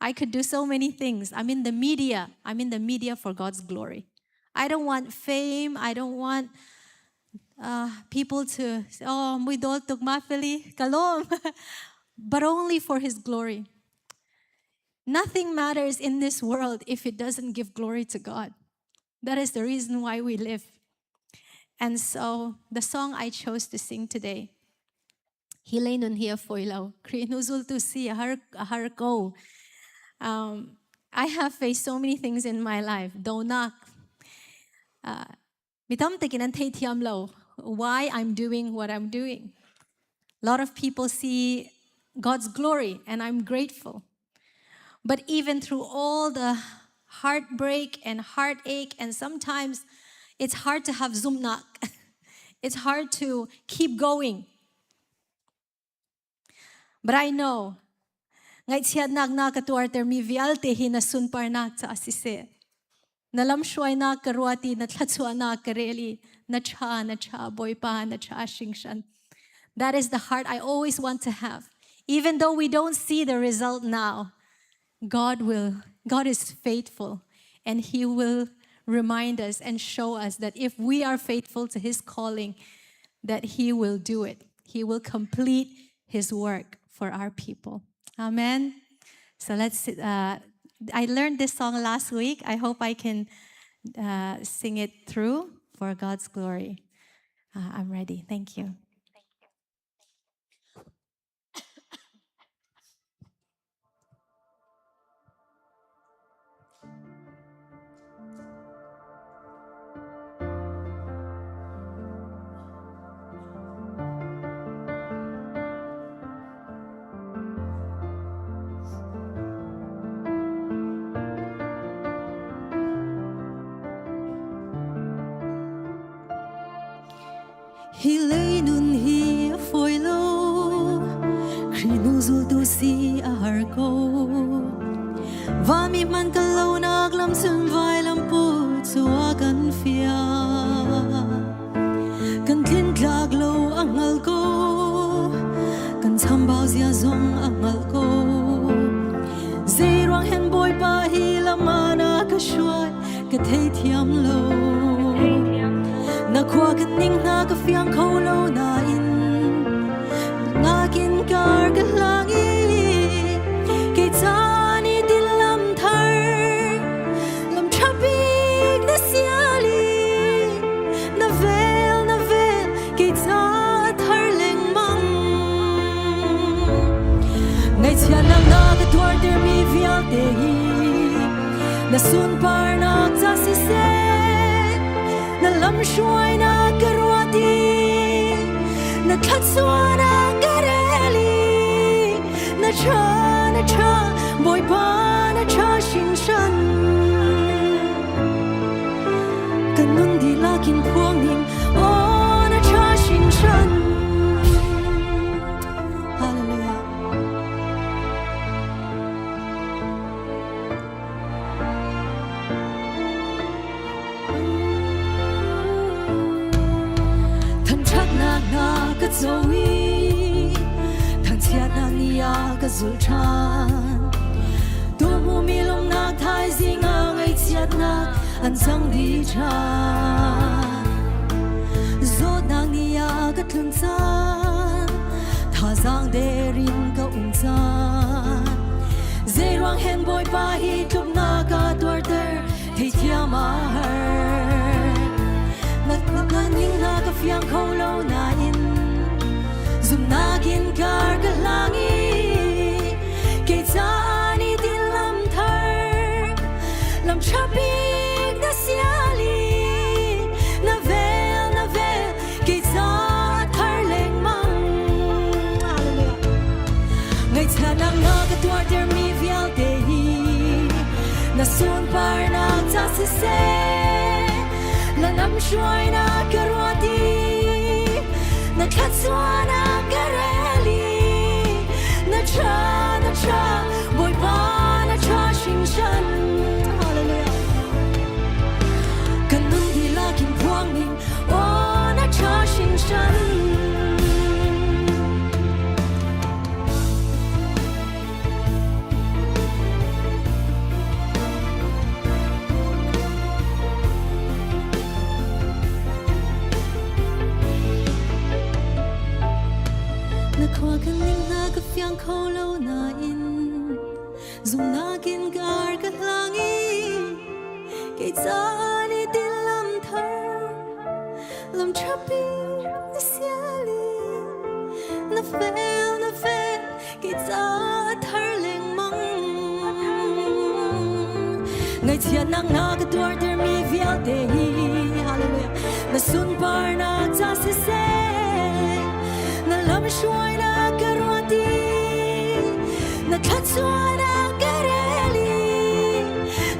I could do so many things. I'm in the media. I'm in the media for God's glory. I don't want fame. I don't want people to say, oh, muidol tuk mafeli kalom, but only for His glory. Nothing matters in this world if it doesn't give glory to God. That is the reason why we live. And so the song I chose to sing today, Hi lei nun hi a fawi lo. Khrih hnu zultu si a har, a har ko. I have faced so many things in my life. Donak. Mi tam takin an thei thiam lo why I'm doing what I'm doing. A lot of people see God's glory, and I'm grateful. But even through all the heartbreak and heartache, and sometimes it's hard to have zumnak. It's hard to keep going. But I know, ngaihchiatnak na ka tuartermi vialte hi na sunparnak caah siseh, na lamhruainak ka ruat i na thluachuahnak ka rel i na ṭha, na ṭha, Bawipa, na ṭha hringhran. That is the heart I always want to have. Even though we don't see the result now, God will, God is faithful and He will remind us and show us that if we are faithful to His calling, that He will do it. He will complete His work for our people. Amen. So let's, I learned this song last week. I hope I can sing it through for God's glory. I'm ready. Thank you. Hi lei nun hi a fawi lo, Khrih hnu zultu si a har ko. Vami hman kan lonak lam cun vailam pu cu a kan fial. Kan tlin tlak lo a hngal ko, kan chambau zia zong a hngal ko. Zei ruang hen Bawipa hi lam ah na ka hruai, ka theithiam lo. Na khua kan ning hna ka fiang kho lo nain nakin kar ka hlang i kei caan i tin lam thar lam ṭha bik na siali na vel na vel kei ca thar lengmang Ngaihchiatnak na ka tuartermi vialte hi na sunparnak ca siseh na lamhruainak ka ruat i na thluachuahnak ka rel i na ṭha na ṭha Bawipa na ṭha hringhran kan nun dihlak in phuang ning aw na ṭha hringhran Hallelujah. Thangṭhatnak na ka co i thangchiatnak ni ah ka zul ṭhan. Tu hmumi lungnak thaizing ah ngaihchiatnak an cang dih ṭhan. Zawtnak ni ah ka tlun caan thazaang der in ka um caan zeiruang hen Bawipa hi tluknak a tuarter theithiam a har na na ning na ka fiang kho lo nain zumnak in kar ka hlang i kei caan i tin lam thar lam ṭha bik na siali na vel na vel kei ca thar lengmang Ngaihchiatnak na ka tuartermi vialte hi na sunparnak ca siseh na lamhruainak ka ruat i na thluachuahnak ka rel i na ṭha na ṭha Bawipa na ṭha hringhran Hallelujah kan nun dihlak in phuang ning aw na ṭha hringhran Na khua kan ning hna ka fiang kho lo nain zumnak in kar ka hlang i kei caan i tin lam thar lam ṭhapi na siali na fel na fel kei ca thar lengmang. Ngaihchiatnak na ka tuartermi vialte hi Hallelujah na sunparnak ca siseh na lam hruainak ka ruat i na thluachuahnak ka rel i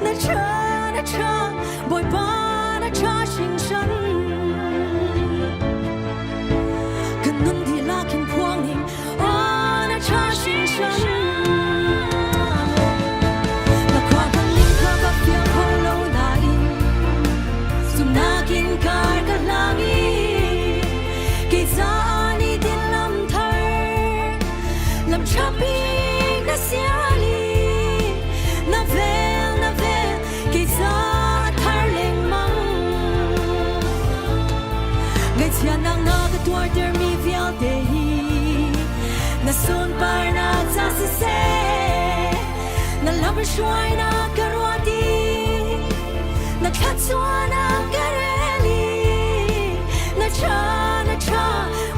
na ṭha na ṭha Bawipa na ṭha hringhran kan nun dihlak in phuang ning aw na ṭha hringhran na khua kan ning kha ka fiang kho lo nain zumhnak in kar ka hlang i kei caah ni tin lam thar lam ṭha bik na siali na vel na vel kei caah thar lengmang Ngaihchiatnak na ka tuartermi vialte hi na sunparnak ca siseh na lam hruainak ka ruat i na thluachuahnak ka rel i na ṭha na ṭha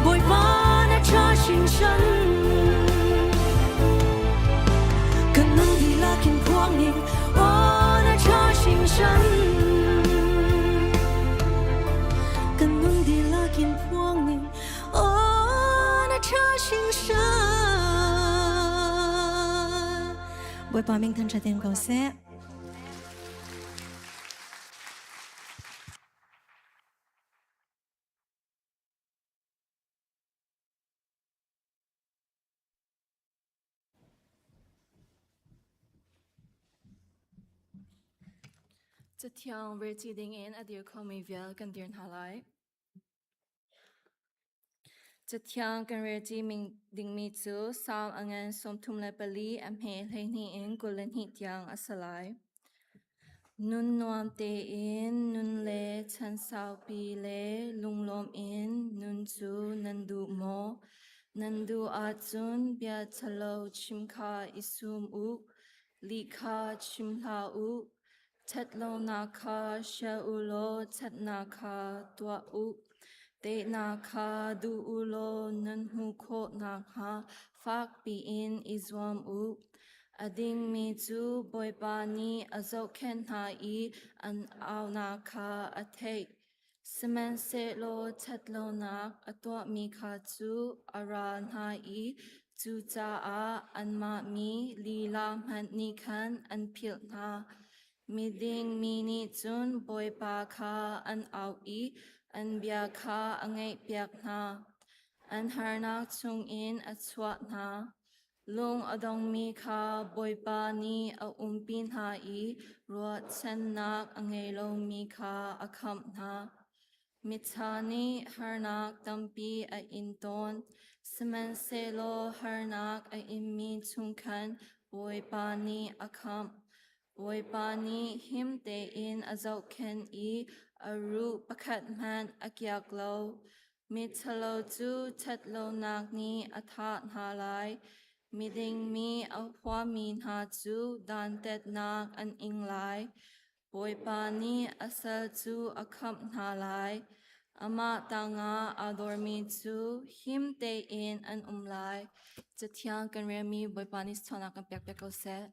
Bawipa na ṭha hringhran kan nun dihlak in phuang ning aw na ṭha hringhran kan nun dihlak in phuang ning aw na ṭha hringhran Bawipa min thangṭhat in ko seh. Cathiang relci dingin a dir khomi vial kan dir hna lai. Cathiang kan relci dingmi cu Salm a ngan 34 a hme 12 in 22 tiang a si lai. Nun nuam tein nun le chan saupi le lunglawm in nun cu nan duh maw? Nan duh ahcun bia ṭhalo chim kha i sum u, lih kha chim hlah u. Ṭhatlonak kha hrial u law ṭhatnak kha tuah u. Tehnak kha duh u law nan hmuh khawh nakhnga fak piin i zuam u. A dingmi cu Bawipa nih a zohkhenh hna i an aunak kha a theih. Sihmanhsehlaw ṭhatlonak a tuahmi kha cu a ral hna i cucaah anmah mi lila hmanh nih khan an philh hna. Miding mi nih cun Bawipa kha an auh i an bia kha a ngaihpiak hna. An harnak chungin a chuah hna. Lung a dongmi kha Bawipa nih a umpi hna i ruahchannak a ngei lomi kha a khamh hna. Miṭha nih harnak tampi a in tawn, sihmanhsehlaw harnak a inmi chung khan Bawipa nih a khamh. Bawipa nih him tein a zohkhenh i a ruh pakhat hmanh a kiak lo. Miṭhalo cu ṭhatlonak nih a thah hna lai; miding mi a huami hna cu dantatnak an ing lai. Bawipa nih a sal cu a khamh hna lai; amah tangah aa dormi cu him tein an um lai. Cathiang kan relmi Bawipa nih sualnak kan pekpiak ko seh.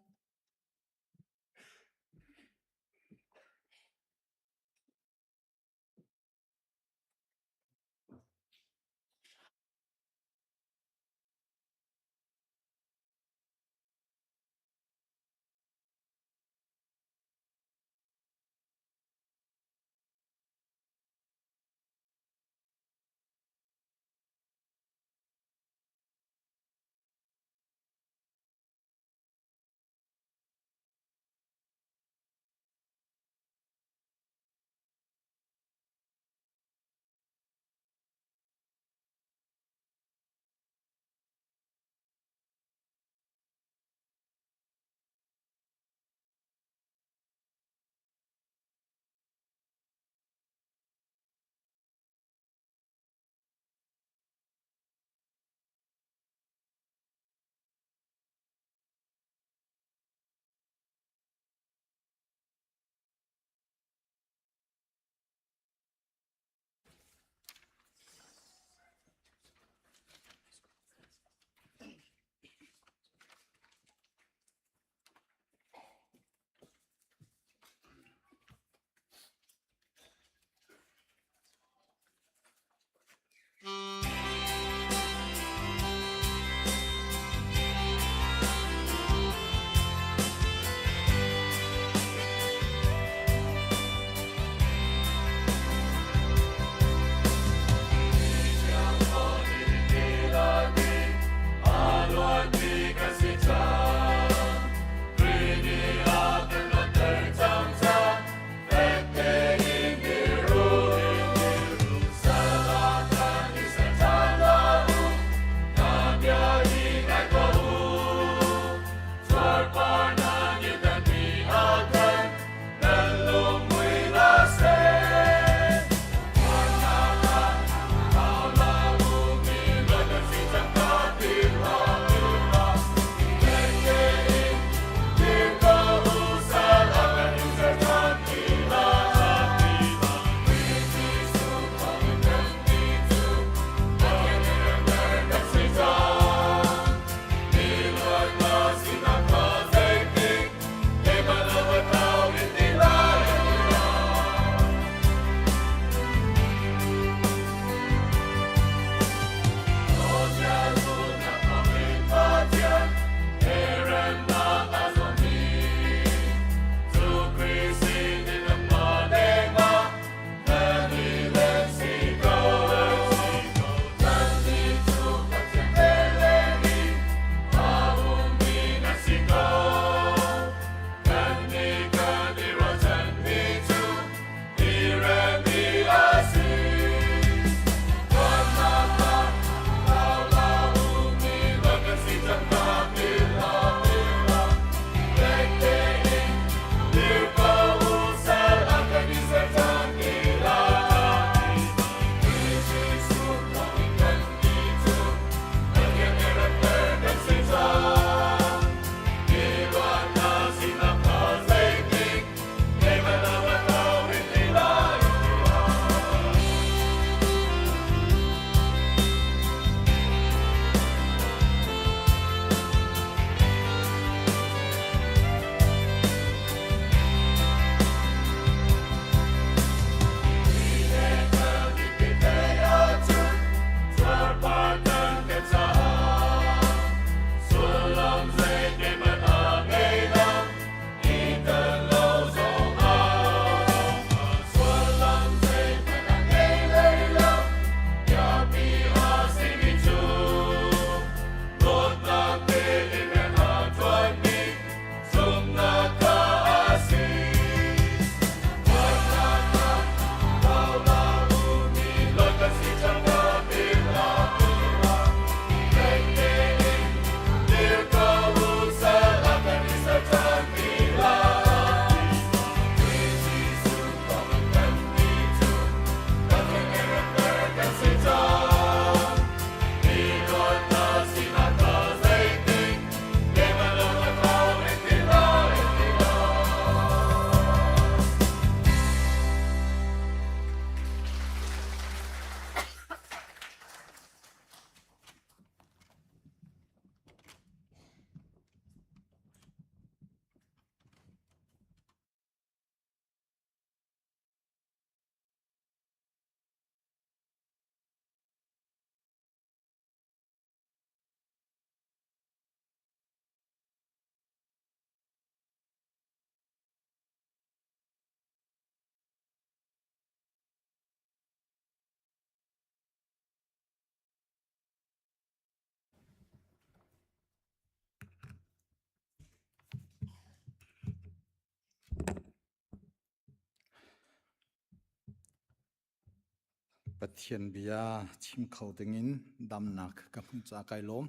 Pathian bia chim kho dingin damnak ka hmuh caah kai lawm.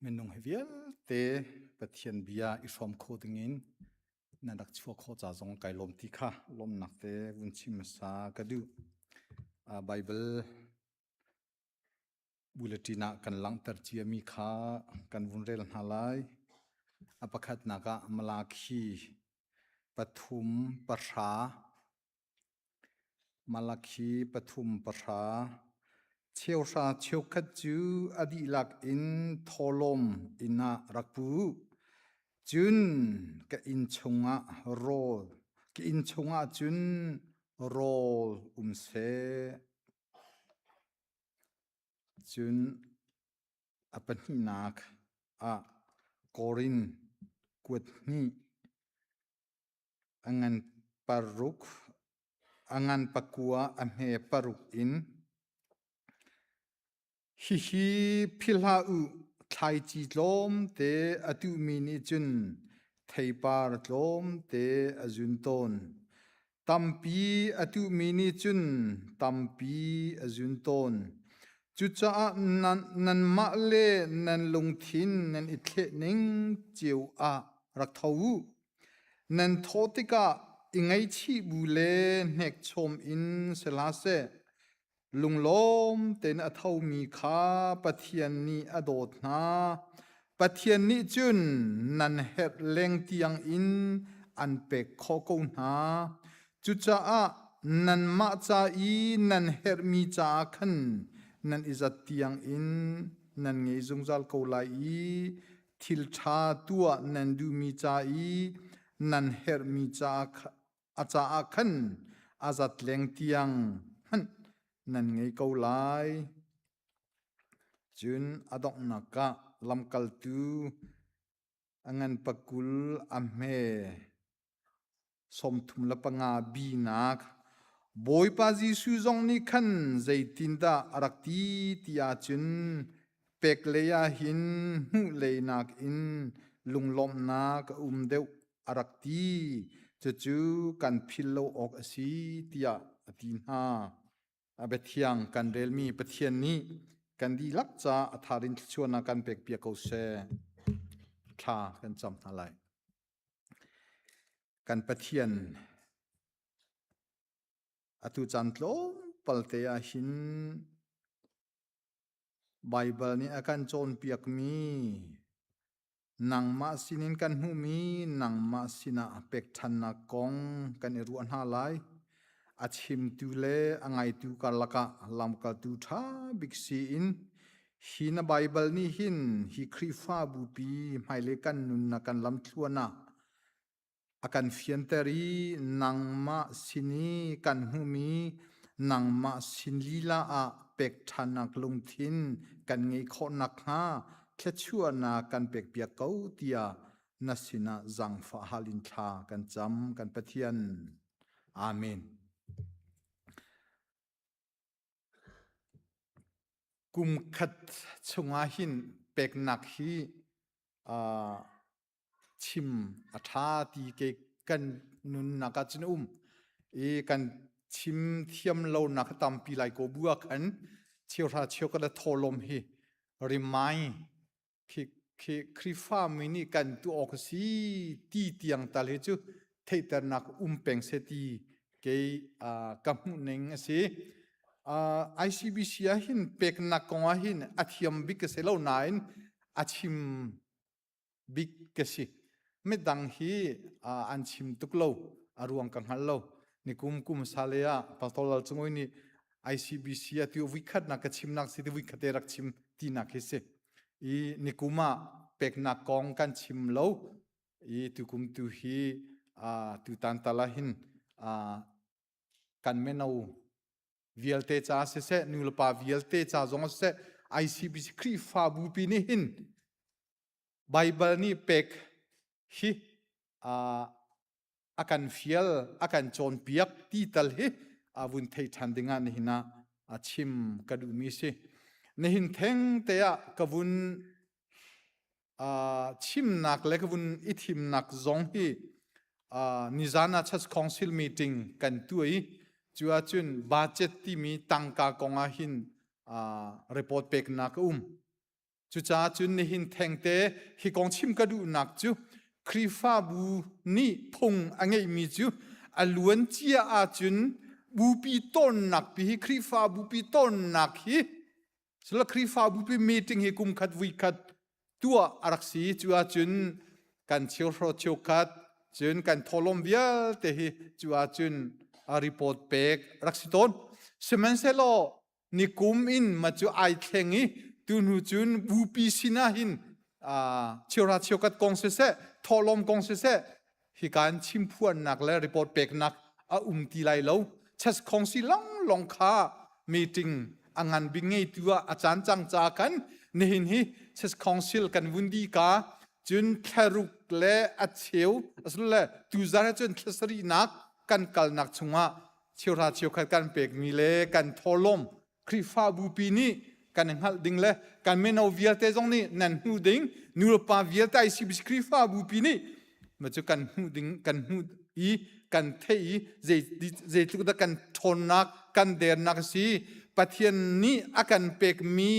Minung hi vialte Pathian bia i hrawm kho dingin nan rak chuah khawh ca zong kai lawm ti kha lawmnak te vun chim hmasa ka duh. Bible bulletin ah kan langhter ciami kha kan vun rel hna lai. A pakhatnak ah Malakhi 3:10 Malakhi 3:10 Cheuhra cheukhat cu a dihlak in thawhlawm inn ah rak pu u. Cun ka inn chungah rawl ka inn chungah cun rawl um seh. Cun a pahnihnak ah Korin kuat hnih a ngan paruk a ngan pakua a hme paruk in Hihi philh hlah u, thlaici tlawmte a tuhmi nih cun theipar tlawmte a zun tawn. Tampi a tuhmi nih cun tampi a zun tawn. Cucaah nanmah le nan lungthin nan i thleh ning cio ah rak tho u. Nan thawh tikah i ngaihchih bu le hnekchom in si hlah seh. Lunglawm tein a thomi kha Pathian nih a dawt hna. Pathian nih cun nan herh leng tiang in an pek khawh ko hna. Cucaah nanmah ca i nan herhmi caah khan nan i zat tiang in nan ngei zungzal ko lai i thil ṭha tuah nan duhmi ca i nan herhmi caah a caah khan a zat leng tiang hmanh nan ngei ko lai. Cun a donghnak ah lamkaltu a ngan pakul a hme 35 binak Bawipa Jesuh zong nih khan zeitindah a rak ti ti ahcun pek lei ah hin hmuh lei nakin lunglawmhnak a um deuh a rak ti. Cucu kan philh lo awk a si tiah a ti hna. A biathiang kan relmi Pathian nih kan dihlak ca a tharin thluachuahnak kan pekpiak ko seh. Thla kan cam hna lai. Kan Pathian atu caan tlawmpal te ah hin Baibal nih a kan cawnpiakmi nangmah sinin kan hmuhmi nangmah sinah pekṭhannak kong kan i ruah hna lai. A chimtu le a ngaitu karlak ah lamkaltu ṭha bik si in hi na Baibal nih hin hi Khrihfabupi hmailei kan nunnak kan lamthluan ah a kan fianter i nangmah sin i kan hmuhmi nangmah sin lila ah pek ṭhannak lungthin kan ngeih khawh nakhnga thluachuahnak kan pekpiak ko tiah na sinah zaangfah hal in thla kan cam kan Pathian. Amen. Kum khat chungah hin peknak hi uh, chim a ṭha ti ke kan nunnak ah cun um i kan chim thiam lonak tampi lai ko bu ah khan cheuhra cheukhat le thawhlawm hi remind khi khi Khrihfa mi nih kan tuah awk a si ti tiang tal hi cu theihternak um peng se ti kei ka hmuh ning a si. ICBC ah hin peknak kong ah hin a thiam bik ka si lo nain a chim bik ka si. Midang hi an chim tuk lo, a ruang ka hngal lo. Nikum kum sale ah Pastor Lal Cungoi nih ICBC ah ti vuikhatnak ka chimnak si ti vuikhat te rak chim tinak hi si. I nikum ah peknak kong kan chim lo. I tukum tu hi tutan tal ah hin kan meno vialte ca siseh nulepa vialte ca zong siseh ICBC Khrihfabu pi nih hin Baibal nih pek hi a kan fial a kan cawnpiak ti tal hi a vun thei ṭhan dingah nihin ah a chim ka duhmi si. Nihin theng te ah ka vun chimnak le ka vun i thimnak zong hi nizan ah Church Council meeting kan tuah i Cu ahcun budget timi tangka kong ah hin report peknak a um. Cucaah cun nihin thengte hi kong chim ka duhnak cu Khrihfabu nih phung a ngeihmi cu a luan cia ahcun bupi tawnnak pi hi Khrihfabu pi tawnnak hi sila Khrihfabu pi meeting hi kum khat vui khat tuah a rak si cu ahcun kan cheuhraw cheukhat cun kan thawhlawm vialte hi cu ahcun a report pek rak si tawn. Sihmanhsehlaw nikum in ma cu ai thleng i tuhnu cun bupi sinah hin cheuhra cheukhat kong siseh thawhlawm kong siseh hika in chimphuannak le report peknak a um ti lai lo chess khongsi longlong kha meeting a ngan bik ngeitu ah a caan cang ca kan nihin hi chess council kan vun di ka cun thlaruk le a cheu asilole tuzar he cun thlasarihnak kan kalnak chungah cheuhra cheukhat kan pekmi le kan thawhlawm Khrihfabu pi nih kan hngalh ding le kan mino vialte zong nih nan hmuh ding nulepa vialte ICBC Khrihfabu pi nih ma cu kan hmuh ding kan hmuh i kan theih i zei zeitluk dah kan ṭhawnnak kan dernak a si Pathian nih a kan pekmi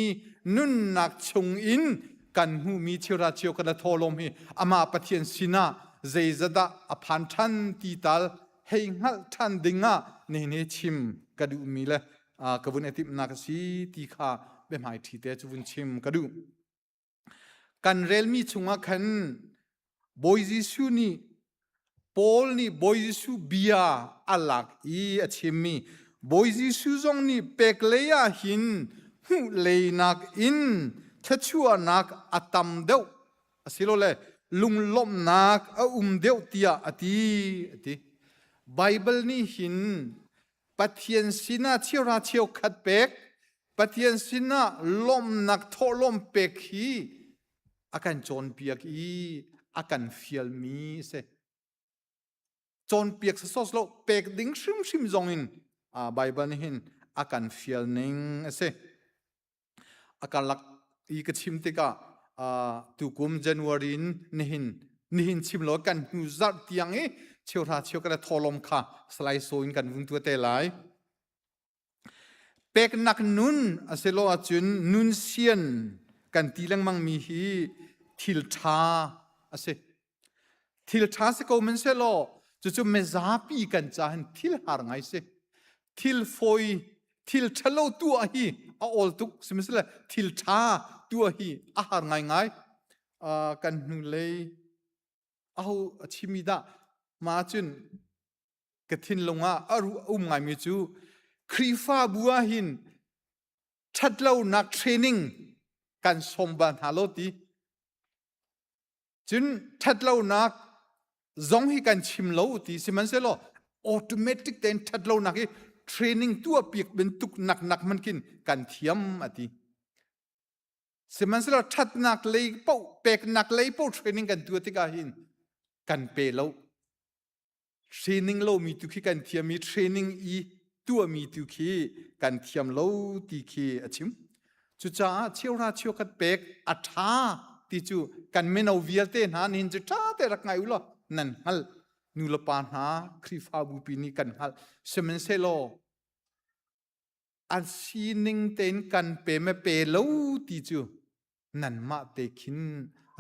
nunnak chung in kan hmuhmi cheuhra cheu kan thawhlawm hi amah Pathian sinah zeizat dah a phan ṭhan ti tal hei hngalh ṭhan ding ah nihin hi chim ka duhmi le ka vun i timhnak a si ti kha biahmaiṭhi te cu vun chim ka duh. Kan relmi chungah khan Bawi Jesuh nih Paul nih Bawi Jesuh bia a lak i a chimmi Bawi Jesuh zong nih pek lei ah hin hmuh lei nakin thluachuahnak a tam deuh asilole lunglawmhnak a um deuh tiah a ti a ti. Baibal nih hin Pathian sinah cheuhra cheukhat pek, Pathian sinah lawmhnak thawhlawm pek hi a kan cawnpiak i a kan fialmi a si. Cawnpiak sawsawh lo pek ding hrimhrim zong in Baibal nih hin a kan fial ning a si. A karlak i ka chim tikah tukum January in nihin nihin chim lo kan hnu zarh tiang i cheuhra cheu kan thawlawm kha salai so in kan vun tua te lai. Peknak nun asilo ahcun nun sian kan ti lengmang mi hi thil ṭha a si. Thil ṭha si ko men selaw cucu mizapi kan ca hin thil har ngai si. Thil fawi thil ṭhalo tuah hi a awl tuk sihmanhsehlaw thil ṭha tuah hi a har ngaingai. Uh, kan hnulei aho a chimi dah ma cun ka thinlung ah a um ngaimi cu Khrihfabu ah hin ṭhatlonak training kan sawm bal hna lo ti Cun ṭhatlonak zong hi kan chim lo ti sihmanhsehlaw automatic tein ṭhatlonak hi training tuah piak bantuk nak nak man khin kan thiam a ti. Sihmanhsehlaw ṭhatnak lei paoh peknak lei paoh training kan tuah tikah hin kan pe lo. Training lomi tu khi kan thiam i training i tuahmi tu khi kan thiam lo ti khi a chim. Cucaah cheuhra cheukhat pek a ṭha ti cu kan mino vialte hna nihin cu ṭha te rak ngai u law nan hngalh. Nu le pa hna Khrihfabu pi nih kan hngalh. Sihmanhsehlaw a sining tein kan pe me pe lo ti cu nanmah te khin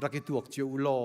rak i tuak cio u law.